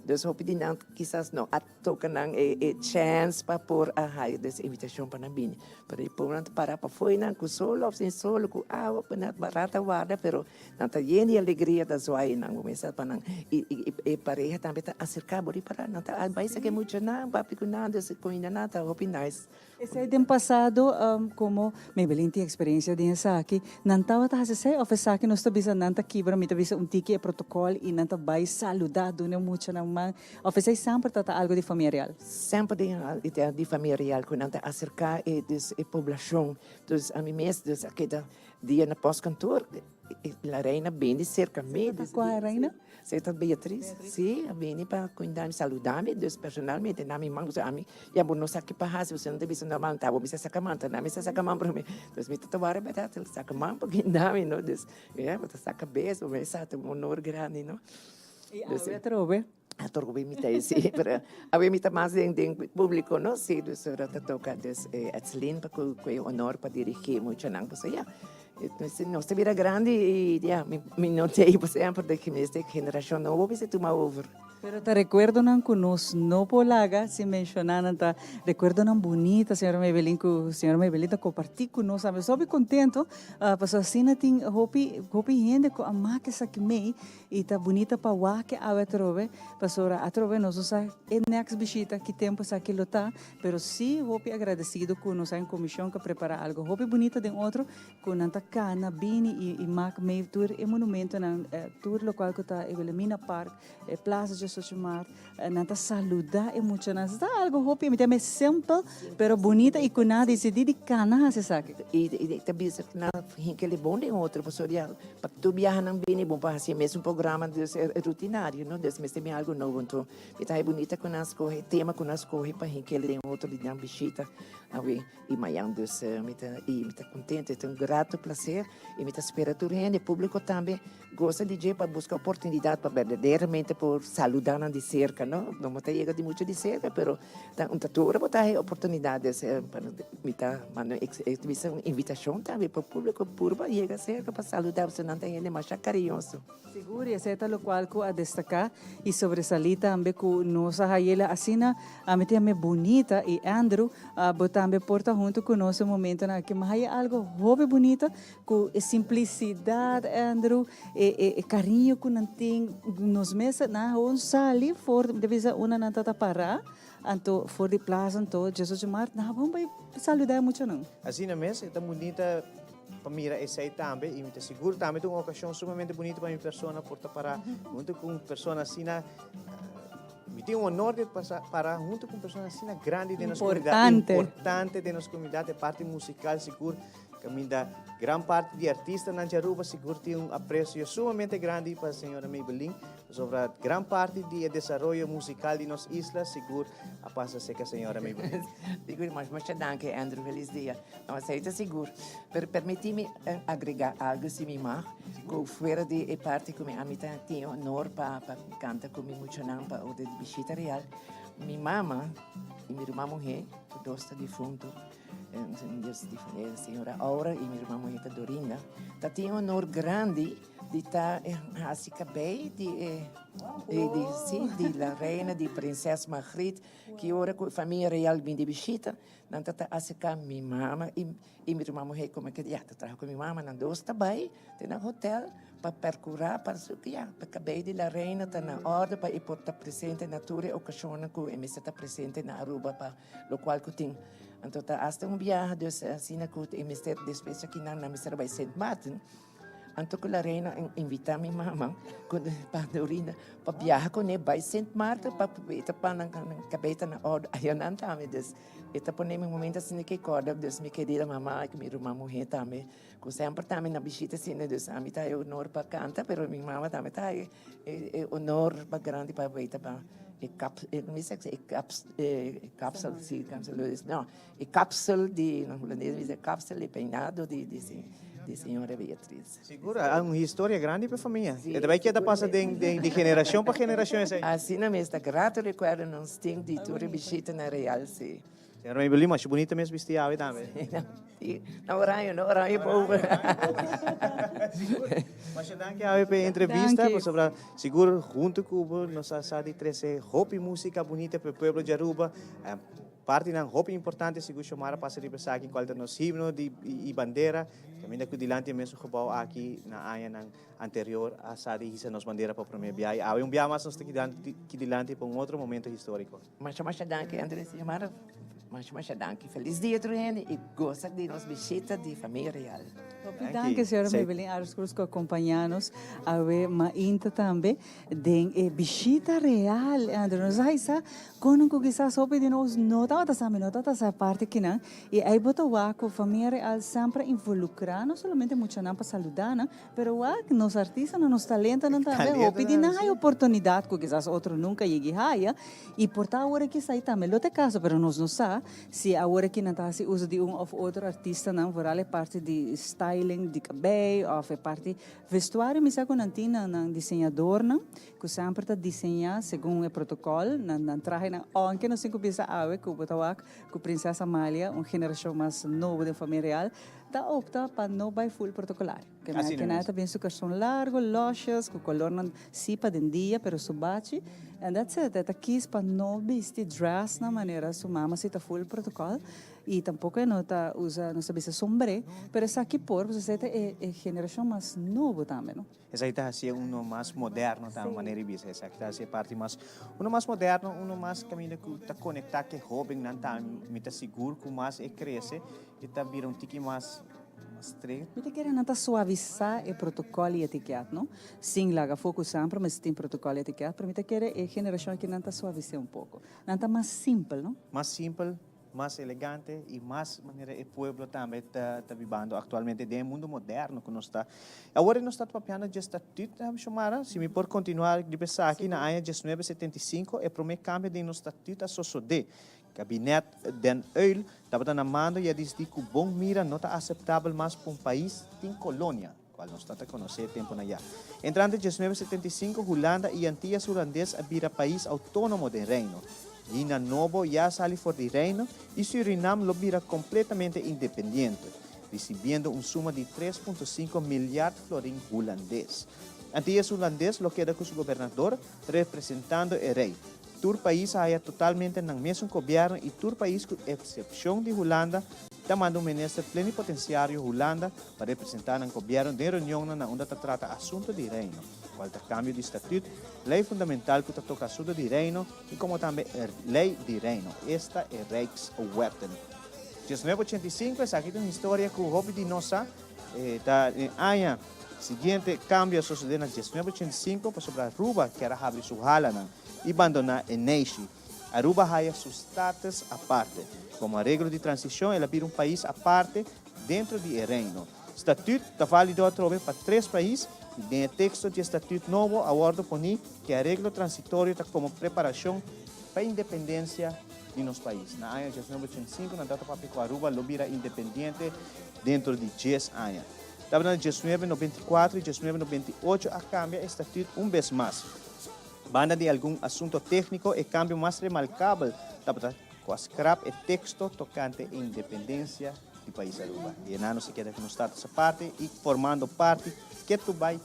dus hopi di nan kisas no a Toca nan e e chance pa por a haya des invitacion pa nan bini. Pero e pueblo nan ta para pafoi nan cu solo of sin solo, cu awa, cu nan barata warda, pero nan ta yen di alegria ta zwaai nan cuminsa pa nan. Y y e pareha tambe ta acerca bo ripara, nan ta bay sa ke muchanan, papia cu nan, dus cuminda nan ta hopi nice. Esei den pasado como Maybelline tin experiencia den esaki, nan tabata haci esei of esaki nos ta bisa nan ta kibra, mi ta bisa un tiki e protocol y nan ta bay saluda duna e muchanan man of esei semper ta ta algo di famia real? Semper den idea di famia real cu nan ta acerca e dus e poblacion, dus ami mes dus a keda dia na postkantoor la reina bini cerca mi. Ta cua reina? Si ta Beatriz, si, a bini pa cuinda mi, saluda mi, dus personalmente na mi man, pasobra ami, ya bo no sa ki pa haci, pasobra no ta bisa normal, ta bo bisa saca man, ta na mi sa saca man prome, dus mi ta tawara berdad, el saca man pa cuinda mi, no, dus, ya, bo ta saca bes, bo mester sa, ta un honor grandi, no. Y awe atrobe? Atrobe mi ta esi, pero awe mi ta mas den den publico, no, si, dus ora ta toca, dus Etseline pa cu e honor pa dirigi muchanan, pasobra ya. Nos ta bira grandi y ya, mi no t'ey pa semper, de mester generacion nobo mester tuma over. Pero ta recuerdonan cu nos no por laga sin menciona nan ta recuerdonan bunita señora Maybelline cu señora Maybelline ta comparti cu nos tambe. Nos hopi contento pasobra asina tin hopi hopi hende cu a make esaki mey y ta bunita pa wak e awe atrobe pasobra atrobe nos no sa e next bishita ki tempo esaki lo ta. Pero sí hopi agradecido cu nos a en comision cu a prepara algo hopi bunita den otro cu nan ta cana bini y y mak mee tur e monumentonan tur locual cu ta e Wilhelmina Park, e Plaza Diesocho Maart, nan ta saluda e muchanan. Ta algo hopi mi ta yama simpel pero bunita y cu nan a dicidi di cana haci esaki. Y y ta bisa cu nan hinca e bon den otro pasobra ya pa tur biaha nan bini bon pa haci e mesun programa dus e rutinario no dus mester bin algo nobo anto Mi ta hay bunita cu nan scoge, tema cu nan scoge pa hinkel den otro di nan bishita awe y mayan. Dus mi ta y mi ta contento, e ta un grato placer y mi ta spera tur hende, publico tambe, goza di dje pa busca oportunidad pa berdaderamente por saluda nan di cerca, no? No bo ta yega di mucho di cerca, pero ta un ta tur ora bo ta hay oportunidad. Dus mi ta manda un invitacion tambe pa publico purba yega cerca pa saluda, pasobra nan ta hende masha cariñoso. Sigur, y esey ta locual cu a destaca y sobresali tambe cu nos a hayela asina ami ta yam'e bunita y Andrew bo tambe por ta hunto cu nos e momentonan aki mi haya algo hopi bunita cu e simplicidad Andrew e e cariño cu nan tin nos mes nan a gewoon sali for mi ta bisa unda nan ta ta para anto for di plaza anto Jesus di Mart nan a bon bay saluda e muchanan. Asina mes e ta bunita. pa mira esei tambe y mi ta sigur tambe ta un ocasion sumamente bunito pa mi persona por ta para hunto cu un persona asina mi tin un honor di pasa para hunto cu un persona asina grandi den nos comunidad Importante. importante den nos comunidad e parti musical sigur caminda gran parti di artistanan di Aruba sigur tin un aprecio sumamente grandi pa señora Maybelline Pasobra gran parti di e desaroyo musical di nos isla sigur a pasa cerca señora Maybelline. Sigur, mas masha danki Andrew, feliz dia. No, esei ta sigur. Pero permiti mi agrega algo si mi mag, cu fuera di e parti cu mi ami ta tin e honor pa pa canta cu mi muchanan pa ora di bishita real, mi mama y mi ruman muhe, tur dos ta difunto, señora Aura y mi ruman muhe ta Dorinda, ta tin e honor grandi Di ta e hasi kabei di e di si di la reina di prinses Margriet ki ora ku famia real bin di bishita nan ta ta aserka mi mama i i mi ruman muhé komo ke ya ta traha ku mi mama nan dos ta bai te nan hotel pa perkura pa su ya pa kabei di la reina ta na orde pa e por ta presente na tur e okashonnan ku e mester ta presente na Aruba pa lokual ku tin anto ta asta un biaha dus asina ku e mester despues akinan nan mester a bai Sint Maarten. Anto ku la reina a invitá mi mama ku pa Dorina pa biaha kuné bai Sint Maarten pa e ta pa nan kabei ta na òrdu ayanan tambe. Dus e ta pone mi un momento asina ke kòrda dus mi kerida mama ku mi ruman muhé tambe ku semper tambe na bishita asina. Dus ami ta e honor pa kanta pero mi mama tambe ta e e honor mas grandi pa weta pa e kap mi sa e kapsel si no E kapsel di, na hulandes mi bisa kapsel di peinado di di di señora Beatriz. Sigur, a un historia grandi pa e famia. E ta bai keda pasa den den di generacion pa generacion esei. Asina mes ta grato recuerdo nos tin di tur e bishita na Real, si. Señora Maybelline, masha bunita mes bisti awe tambe. Si, na oraño, na oraño pober. Sigur. Masha danki awe pa e entrevista, pasobra sigur hunto cu bo nos a sa di trece hopi musica bunita pa e pueblo di Aruba. Partinan hopi importante sigur Xiomara pasa riba esaki cual ta nos himno di y bandera caminda cu dilanti e mesun gebouw aki na añanan anterior a sa di hisa nos bandera pa prome bia y awe un bia mas nos ta ki dilanti pa un otro momento historico. Masha masha danki Andres y Xiomara masha masha danki feliz dia tur hende y gosa di nos bishita di famia real. Hopi danki señora Maybelline Aros Cruz cu a acompaña nos awe mainta tambe den e bishita real Andres nos a hisa Kono ku kisas hopi di nos no tabata sa, mi no tabata sa e parti akinan, i ei bo ta wak ku famia real semper a involukrá no solamente muchanan pa saludá nan, pero wak nos artistanan, nos talentonan tambe, hopi di nan haya oportunidat ku kisas otro nunka yegi haya, i por ta awor aki esei tambe lo ta e kaso, pero nos no sa si awor aki nan ta hasi uso di un òf otro artistanan, vooral e parti di styling di kabei òf e parti vestuario, mi sa ku nan tin nan diseñadornan. Ku semper ta diseñá segun e protokòl, nan nan trahenan, ounke nos tin ku bisa awe ku bo ta wak ku Prinses Amalia, un generashon mas nobo den famia real, ta opta pa no bai full protokolario. Ke nan ke nan ta bin su karson largo, loshes, ku kolornan si pa den dia, pero su bachi, and that's it. E ta kis pa no bisti dressnan manera su mama si ta full protokòl. Y tampoco e no ta usa, nos ta bisa sombré, pero esaki por, pasobra esei ta e e generashon mas nobo tambe, no? Esaki ta hacié uno mas moderno tambe, manera di bisa. Esaki ta hacié parti mas, uno mas moderno, uno mas caminda cu ta conecta cu e hobennan tambe. Mi ta sigur cu mas e crece, e ta bira un tiki mas, mas stricto. Mi ta kere nan ta suavisa e protocol y etiket, no? Sin laga afó cu semper mester tin protocol y etiket, pero mi ta kere e generacion aki nan ta suavis'é un poco. Nan ta mas simpel, no? Mas simpel. mas elegante y mas manera e pueblo tambe ta ta bibando actualmente den e mundo moderno cu nos ta. Awor nos ta papiando dje statuut, Xiomara, si mi por continua riba esaki, na aña diesnuebe setenta i sinku e prome cambio den nos statuut a sosode. Kabinet Den Uyl tabata na mando y a dicidi cu bon mira no ta aceptabel mas pa un pais tin colonia, cual nos ta ta conoce e temponan ya. Entrante diesnuebe setenta i sinku Hulanda y Antillas Hulandes a bira pais autonomo den Reino. Guina nobo ya a sali for di Reino y Surinam lo bira completamente independiente, ricibiendo un suma di tres punto sinku milyard florin Hulandes. Antillas Hulandes lo keda cu su gobernador representando e rey. Tur pais a haya totalmente nan mesun gobierno y tur pais cu excepcion di Hulanda ta manda un minister plenipotenciario Hulanda pa representa nan gobierno den reunionnan na unda ta trata asunto di Reino, cual ta cambio di statuut, ley fundamental cu ta toca asunto di Reino y como tambe e ley di Reino, esta e Rijkswetten. 1985, esaki ta un historia cu hopi di nos sa. Ta den aña siguiente cambio a sosode na 1985 pasobra Aruba kier a habri su halanan y bandona e neishi. Aruba haya su status aparte. Como areglo di transicion el a bira un pais aparte dentro di e Reino. Statuut ta valido atrobe pa tres pais y den e texto di e statuut nobo a wordo poni cu e areglo transitorio ta como preparacion pa independencia di nos pais. Na aña 1985 nan ta papia cu Aruba lo bira independiente dentro di djes aña. Tabata na 1994 y 1998 a cambia e statuut un bes mas. Banda di algun asunto tecnico e cambio mas remarcabel tabata cu a scrap e texto tocante e independencia di pais Aruba. Di e nan nos a keda cu nos status aparte y formando parti ketu bay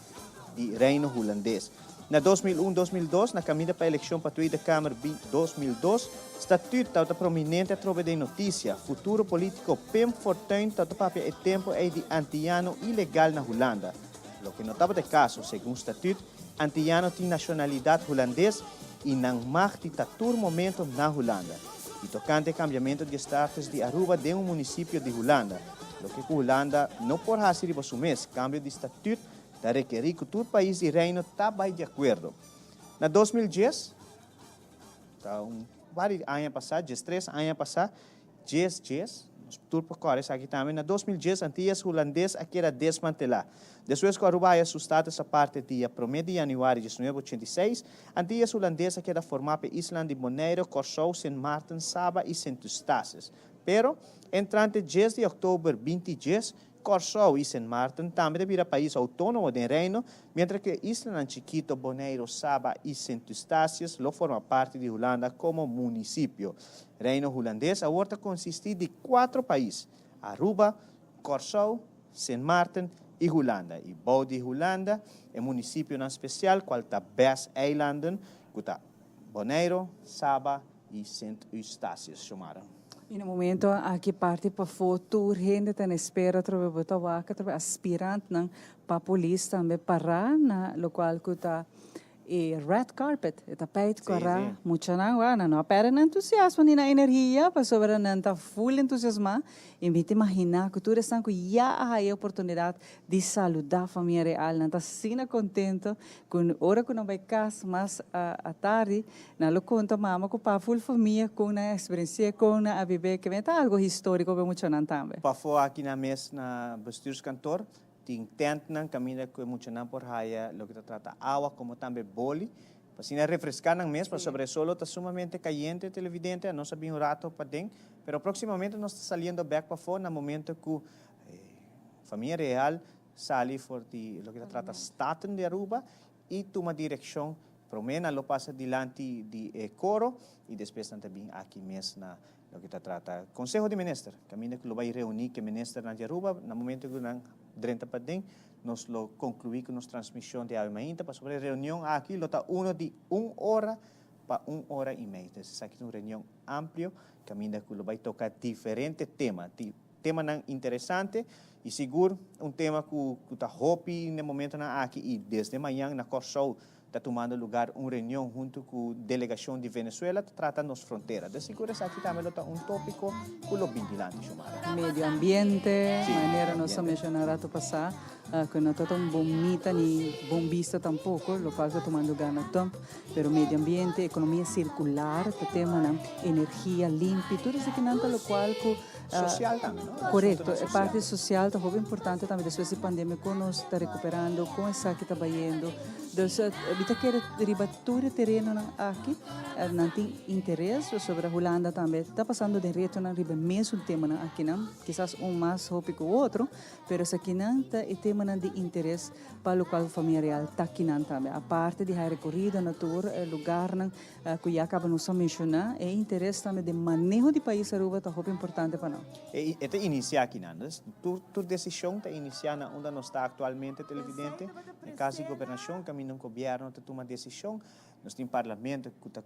di Reino Hulandes. Na 2001, 2002, na caminda pa eleccion pa Tweede Kamer bi 2002, Statuut tabata prominente atrobe den noticia. Futuro politico Pim Fortuyn tabata papia e tempo ey di Antillano ilegal na Hulanda. Loke no tabata e caso, segun Statuut, Antillano tin nacionalidad Hulandes y nan mag di ta tur momento na Hulanda. Y tocante e cambiamento di e status di Aruba den un municipio di Hulanda, loke cu Hulanda no por haci riba su mes, cambio di Statuut Ta rekerí ku tur pais di Reino ta bai di akuerdo. Na 2010, ta un par di aña pasá, diestres aña pasá, djes djes, nos tur por kòrda esaki tambe, na 2010 Antillas Hulandes a keda desmantelá. Despues ku Aruba haya su status aparte dia promé di yanüari 1986, Antillas Hulandes a keda formá pa e islanan di Bonaire, Kòrsou, Sint Maarten, Saba i Sint Eustatius. Pero, entrante djes di òktober 2010, Kòrsou i Sint Maarten tambe ta bira pais outónomo den Reino, miéntras ku e islanan chikito Boneiru, Saba i Sint Eustatius lo forma parti di Hulanda komo munisipio. Reino Hulandes awor ta konsistí di kuatro pais, Aruba, Kòrsou, Sint Maarten i Hulanda. I bou di Hulanda e munisipionan spesial kual ta Bes Eilanden, ku ta Boneiru, Saba i Sint Eustatius, Xiomara. I na momento aki parti pafó tur hende ta na espera atrobe bo ta wak atrobe aspirantnan pa polis tambe pará na lokual ku ta e red carpet, e tapijt kòrá. Muchanan wak nan no a pèrdè nan entusiasmo ni nan energia pasobra nan ta full entusiasmá i mi ta imaginá ku tur esnan ku ya a haya e oportunidat di saludá famia real nan ta asina kontento ku ora ku nan bai kas mas atardi Nan lo konta mama ku pa ful famia kon nan a eksperensi'é, kon nan a bib'é, ke ta algu históriko pa e muchanan tambe. Pafó aki nan mes na bestuurskantoor tin tèntnan kaminda ku e muchanan por haya loke ta trata awa komo tambe boli pa asina refreská nan mes pasobra e solo ta sumamente kayente televidente anos a bin un rato paden pero próksimamente nos ta saliendo bèk pafó na momento ku famia real sali for di loke ta trata Staten di Aruba i tuma direkshon. Promé nan lo pasa dilanti di e koro i despues nan ta bin aki mes na loke ta trata Konseho di Minister, kaminda ku lo bai reuní ku e ministernan di Aruba. Na momento ku nan drenta paden, nos lo konkluí ku nos transmishon di awe mainta, pasobra e reunion aki lo ta uno di un ora pa un ora i mei. Entonces esaki ta un reunion amplio kaminda ku lo bai toka diferente tema. Temanan interesante y sigur un tema cu ta hopi n'e momentonan aki y desde mañan na Corsou ta tumando lugar un reunion hunto cu delegacion di Venezuela ta trata nos frontera. De sigur esaki tambe lo ta un topico cu lo bin dilanti, Xiomara. Medio ambiente, manera nos a menciona rato pasa, cu no ta tan bonita ni bon bista tampoco, locual ta tumando lugar na Tump, pero medio ambiente, economia circular ta temanan, energia limpi, tur esakinan ta locual cu. Social tambe, no? Corecto, e parti social ta hopi importante tambe despues di pandemia con nos ta recuperando, con esaki ta bayendo. Dus mi ta kere riba tur e terenonan aki nan tin interes pasobra Hulanda tambe ta pasando den retonan riba e mesun temanan akinan, kisas un mas hopi cu otro, pero esakinan ta e temanan di interes pa locual Famia Real ta akinan tambe. Aparte di haci recorido na tur lugarnan Cu ya caba nos a menciona, e interes tambe den maneho di pais Aruba ta hopi importante pa nos. E ta inicia akinan. Dus tur tur decision ta inicia na unda nos ta actualmente, televidente. Den cas di gobernacion caminda un gobierno ta tuma decision. Nos tin parlamento cu ta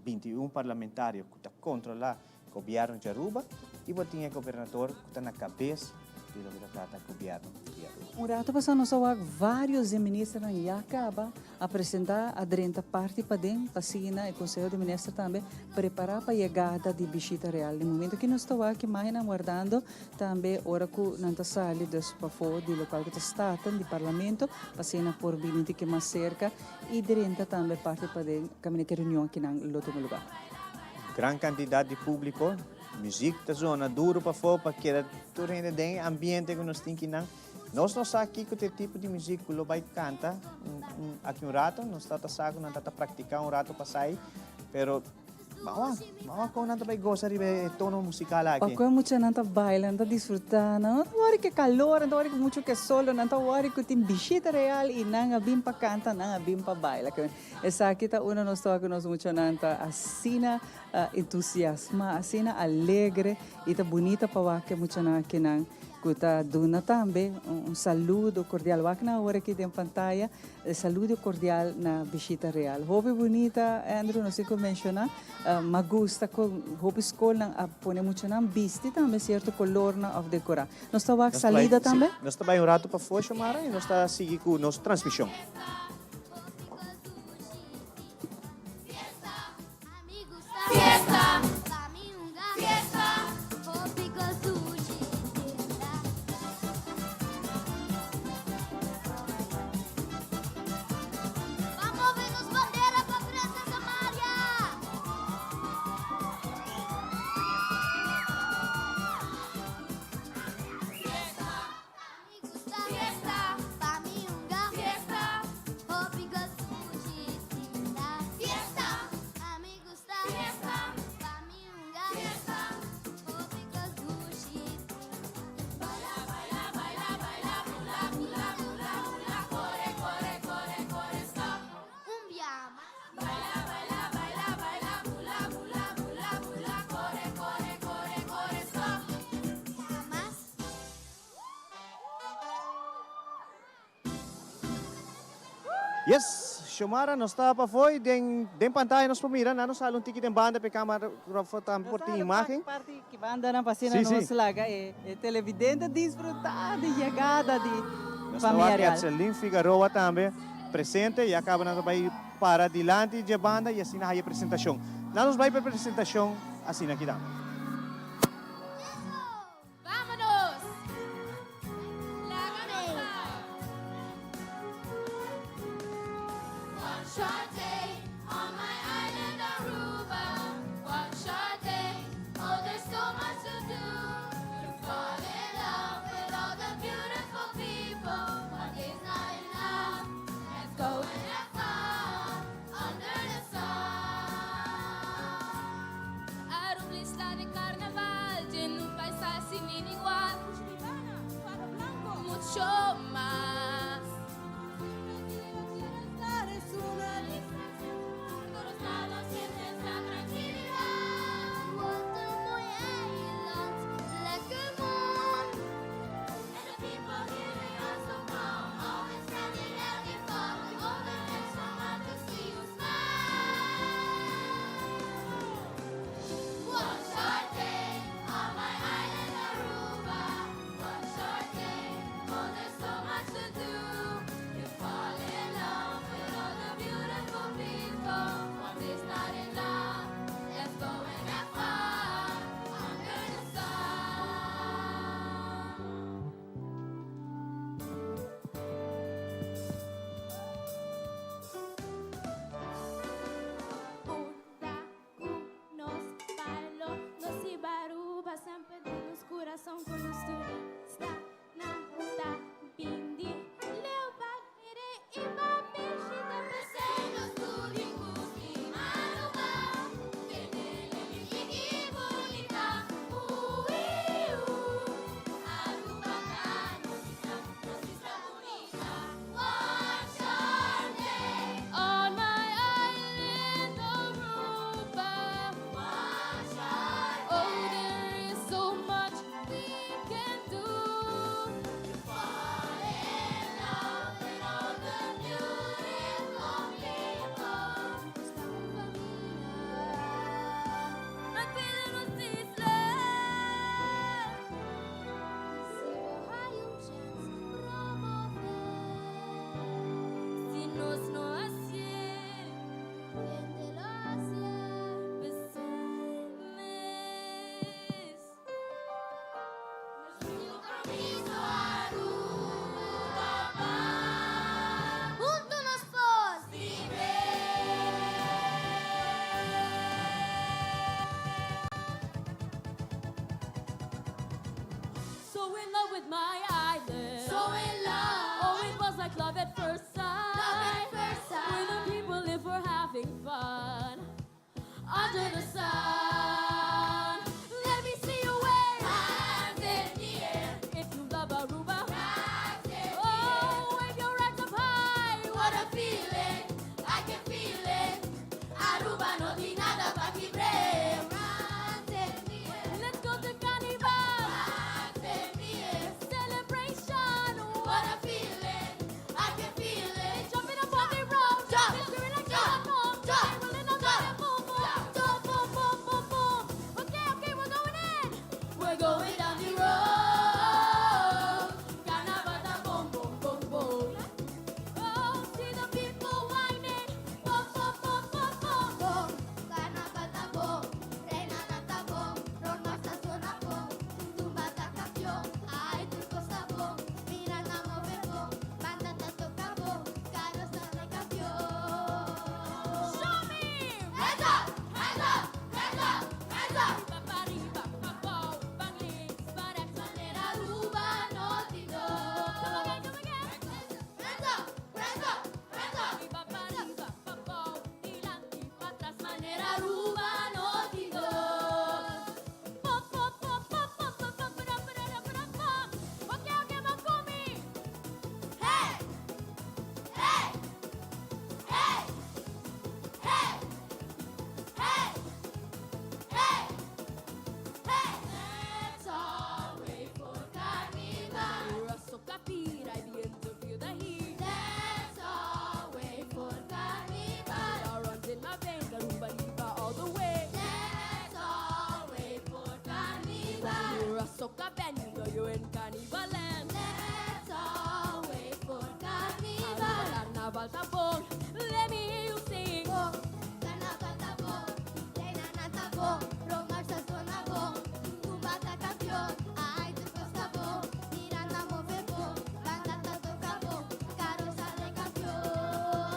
21 parlamentario cu ta controla gobierno di Aruba y bo tin e gobernador cu ta na cabes. Di loke ta trata Gobierno di Aruba. Un rato pasa nos a wak varios di ministernan ya caba a presenta a drenta parti paden pa asina e Conseho di Minister tambe prepara pa yegada di bishita real. Den momento ki nos ta wak imagennan wardando tambe ora cu nan ta sali dus pafo di locual cu ta Staten di Parlamento pa asina por bini un tiki mas cerca y drenta tambe parti paden caminda ki reunion akinan lo tuma lugar. Gran cantidad di publico. Muziek ta zona duro pafó pa keda tur hende den e ambiente ku nos tin kinan. Nos no sa kiko ta e tipo di muziek ku lo bai kanta aki un rato. Nos ta ta sa ku nan ta ta praktiká un rato pasá ei, pero ban wak, ban wak kon nan ta bai gosa riba e tono musikal aki. Oko e muchanan ta baila, nan ta disfrutá, nan no ta wòri ku e kalor, nan ta wòri ku muchu ku e solo, nan ta wòri ku tin bishita real i nan a bin pa kanta, nan a bin pa baila. Esaki ta unda nos ta wak ku nos muchanan ta asina Entusiasma asina alegre y ta bunita pa wak e muchanan akinan cu ta duna tambe un saludo cordial. Wak nan awor aki den pantaya e saludo cordial na bishita real. Hopi bunita Andrew, no si cu menciona, ma gusta cu hopi scolnan a pone muchanan bisti tambe cierto colornan of decora. Nos ta wak salida tambe? Si, nos ta bay un rato pafo Xiomara y nos ta sigui cu nos transmision. Yes, Xiomara, nos ta pafó y den den pantaya nos por mira, nan nos sali un tiki den banda pa e camarografo tambe por tin imagen. Parti ki bandanan pa asina nos laga e televidente disfruta di yegada di Nos ta familia wak real. Etzelin Figaroa tambe presente, ya caba nan ta bay para dilanti dje banda y asina haya presentacion. Nan nos bay pa e presentacion asina aki tambe. Vámonos! Laga nos sa! One short day on my island Aruba One short day, oh there's so much to do You fall in love with all the beautiful people One day's not enough, let's go and have fun Under the sun. under the sun. Let me see you wave. Hands in the air. If you love Aruba. Hands in the air. Oh, wave your hands up high. What a feeling. I can feel it. Aruba no tin nada pa kibr'e. Hands in the air. Let's go to Carnival. Hands in the air. Celebration. What a feeling. I can feel it. Jumping up on the road. Jump. Screaming like jump, jump, jump, rolling up jump, boom, boom, jump, boom, boom, boom, boom. Okay, okay, we're going in. We're going down the road. Carnaval, boom, boom, boom, boom. Oh, see the people whining. Boom, boom, boom, boom, boom, boom. Carnaval ta bon, reina ta bon, Roma ta zona bon, tumba ta campeon, ay tur cos ta bon, mira nan move bon, banda ta toca bon, carosa di campeon. Show me! Hands up, hands up, hands up, hands up. Riba pariba, pabou, ban links, ban rechts, Manera Aruba no tin dos. Come again, come again. Hands up, hands up, hands up. Riba pariba, pabou, dilanti, patras, Manera Aruba no tin dos. Pom, pom, pom, pom, pom, pom, pom, pom, pom, pom, pom. Okay, okay, ban cu mi. Hey! Hey! Hey! Hey! Hey! Hey! Hey! Let's all wait for Carnival. Russell Capira y viento feel the heat. Let's all wait for Carnival. It runs in my veins, Aruba liba all the way. Let's all wait for Carnival. Russell Band, you know you're in Carnival land. Let's all wait for Aruba Carnival. Carnaval ta bon, let me hear you sing. Bon, Carnaval ta bon, reina ta bon, Roma ta zona bon, tumba ta campeon, ay tur cos ta bon, mira nan move bon, banda ta toca bon, carosa di campeon.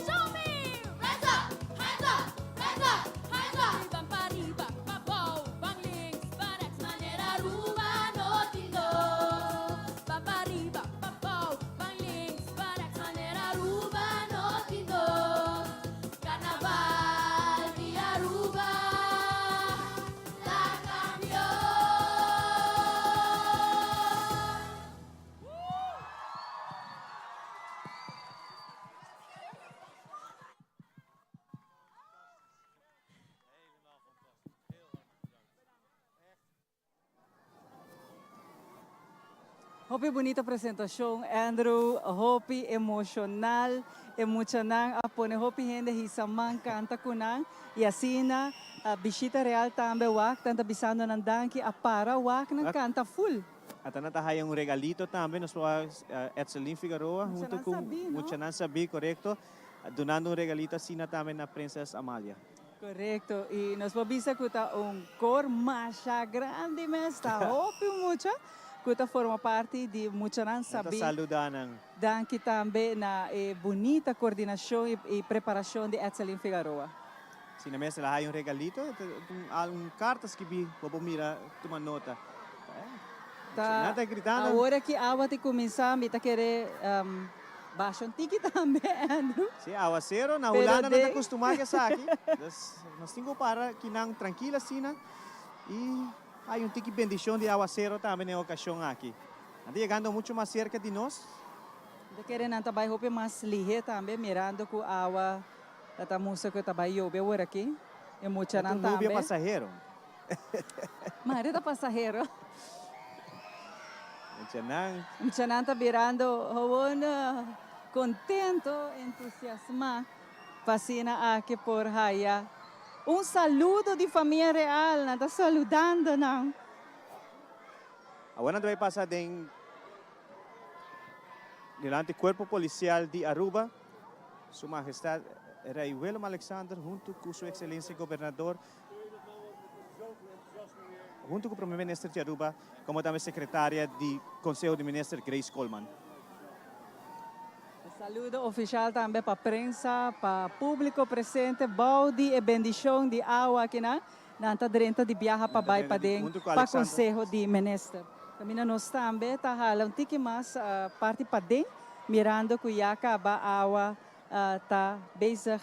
Show me! Hands up, hands up, hands up, hands up. Ban pariba, pabou, ban links, ban rechts, Manera Aruba no tin dos. Ban pariba, pabou, ban links, ban rechts, Manera Aruba no tin dos. Carnaval di Aruba, ta campeon. Hopi bunita presentacion, Andrew. Hopi emocional. E muchanan a pone hopi hende hisa man canta cu nan. Y asina, a bishita real tambe wak, nan ta bisando nan danki a para wak nan Wak. canta full. Ata nan ta haya un regalito tambe, nos uh, Etselin Figueroa, hunto Muchanan cu sabi, no? Muchanan sabi, correcto, dunando un regalito asina tambe na Prinses Amalia. Correcto. Y nos por bisa cu ta un cor masha grandi mes, ta hopi mucha, cu ta forma parti di Muchanan Ta Sabi. saluda nan. Danki tambe na eh, bunita coordinacion y, y preparacion di Etselin Figueroa. Si na mesa hay un regalito, un, un carta escribi, bo mira, tuma nota. Ta, Nan ta gritando. Awor cu awa ta cuminsa, mi ta kere basha un tiki tambe, Andrew. Si, awacero, na Pero Hulanda no de- ta acostumbra cu esaki. Dus, nos tin cu para aki nan trankil asina. Y hay un tiki bendicion di awacero tambe na e ocasion aki. Ta yegando mucho mas cerca di nos. Ta kere nan ta bay hopi mas lihe tambe, mirando cu awa, ta mustra cu ta bay yobe awor aki. E mucha E nan un nubia tambe. pasahero. Mare ta pasahero. Muchanan. Muchanan ta birando gewoon contento, entusiasma. Pa asina aki por haya. Un saludo di famia real, nan ta saludando nan. Awor nan ta pasa den dilanti Cuerpo Policial di Aruba, Su Mahestad Rey Willem Alexander, hunto cu Su Excelencia Gobernador, hunto cu e Prome Minister di Aruba, como tambe Secretaria di Conseho di Minister Grace Coleman. Saludo oficial tambe pa prensa, pa publico presente, bou di e bendicion di awa aki na, nan ta drenta di biaha pa bay pa den, Hunto cu pa Alexander. Conseho di Minister. Caminda nos tambe ta hala un tiki mas parti paden, mirando cu ya caba awa ta bezig,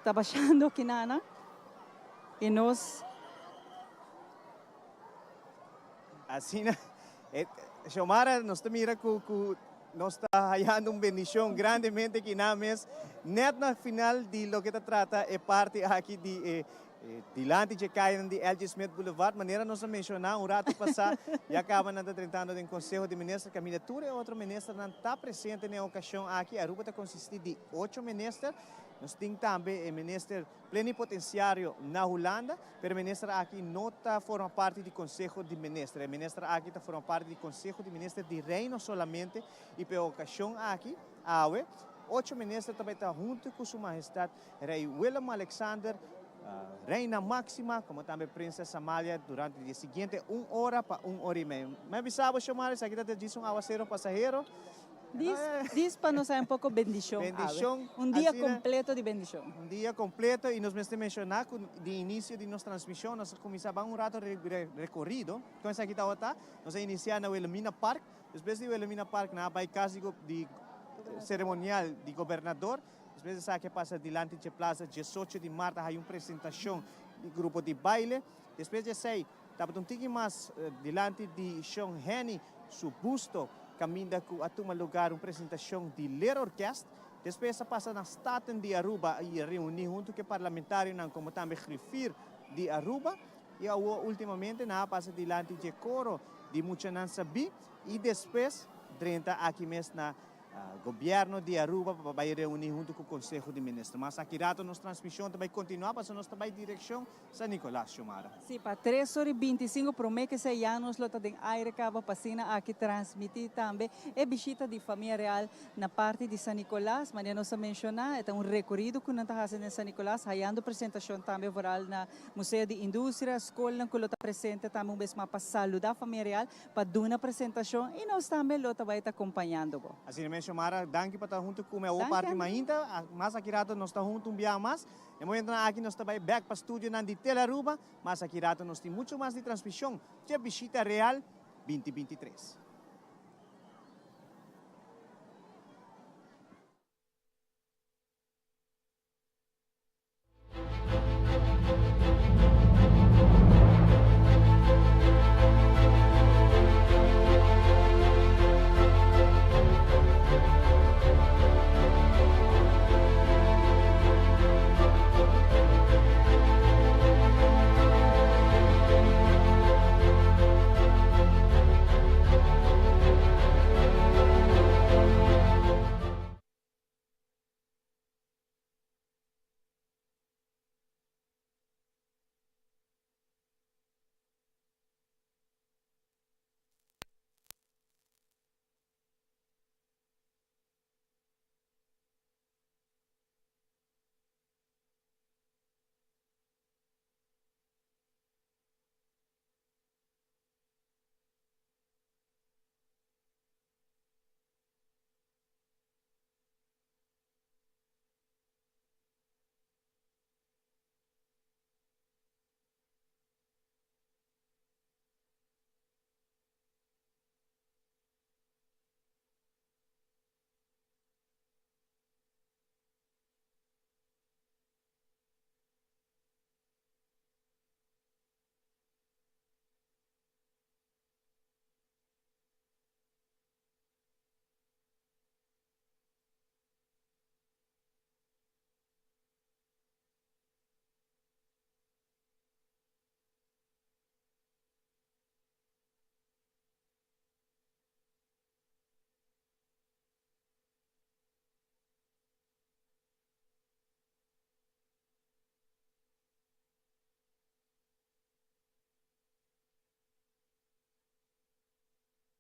ta bashando aki na. Y nos. Asina, e, Xiomara, nos ta mira cu nos ta hayando un bendicion grandemente aki na mes, net na final di loke ta trata e parti aki di e, e dilanti dje cayanan di LG. Smith Boulevard, manera nos a menciona un rato pasa, ya caba nan ta drentando den Conseho di Minister, caminda tur e otro ministernan ta presente na e ocasion aki. Aruba ta consisti di ocho minister. Nos tin tambe e minister plenipotenciario na Hulanda, pero e minister aki no ta forma parti di Conseho di Minister. E minister aki ta forma parti di Conseho di Minister di Reino solamente y pa e ocasion aki, awe, ocho minister ta bay ta hunto cu Su Mahestad Rey Willem Alexander, Reina Maxima, como tambe Prinses Amalia durante di e siguiente un ora pa un ora y mei. Mi a bisa bo, Xiomara, esaki ta djis un awacero pasahero. Dis, dis pa nos hay un poco bendicion awe. Bendicion, Un dia asina. completo di bendicion. Un dia completo y nos mester menciona cu di inicio di nos transmision nos a cuminsa ban un rato recorido con esaki tabata. Nos a inicia na Wilhelmina Park, despues di Wilhelmina Park nan a bay cas di di ceremonial di gobernador, despues di esaki a pasa dilanti dje plaza diesocho di maart a hay un presentacion di grupo di baile, despues di esey Tabata un tiki mas dilanti di Shon Henny su busto caminda cu a tuma lugar un presentacion di Leerorkest. Despues a pasa na Staten di Aruba y a reuni hunto cu e parlamentarionan como tambe Griffier di Aruba. Y awo ultimamente nan a pasa dilanti dje coro di muchanan sabí y despues drenta aki mes na Gobierno di Aruba pa bay reuni hunto cu Conseho di Minister. Mas aki rato nos transmision ta bay continua pasobra nos ta bay direccion San Nicolas, Xiomara. Si, pa tres ora y binticinco prome ke sea ya nos lo ta den aire caba pa asina aki transmiti tambe e bishita di Famia Real na parti di San Nicolas. Manera nos a menciona e ta un recorido cu nan ta haci den San Nicolas hayando presentacion tambe vooral na Museo di Industria, scolnan cu lo ta presente tambe un bes mas pa saluda Famia Real pa duna presentacion y nos tambe lo ta bay ta acompañando bo. Asina mes Xiomara, danki pa ta hunto cu mi awo Danki parti André. mainta, mas aki rato nos ta hunto un bia mas. E momentonan aki nos ta bai bek pa studionan di Telearuba, mas aki rato nos tin mucho mas di transmision dje Bishita Real 2023.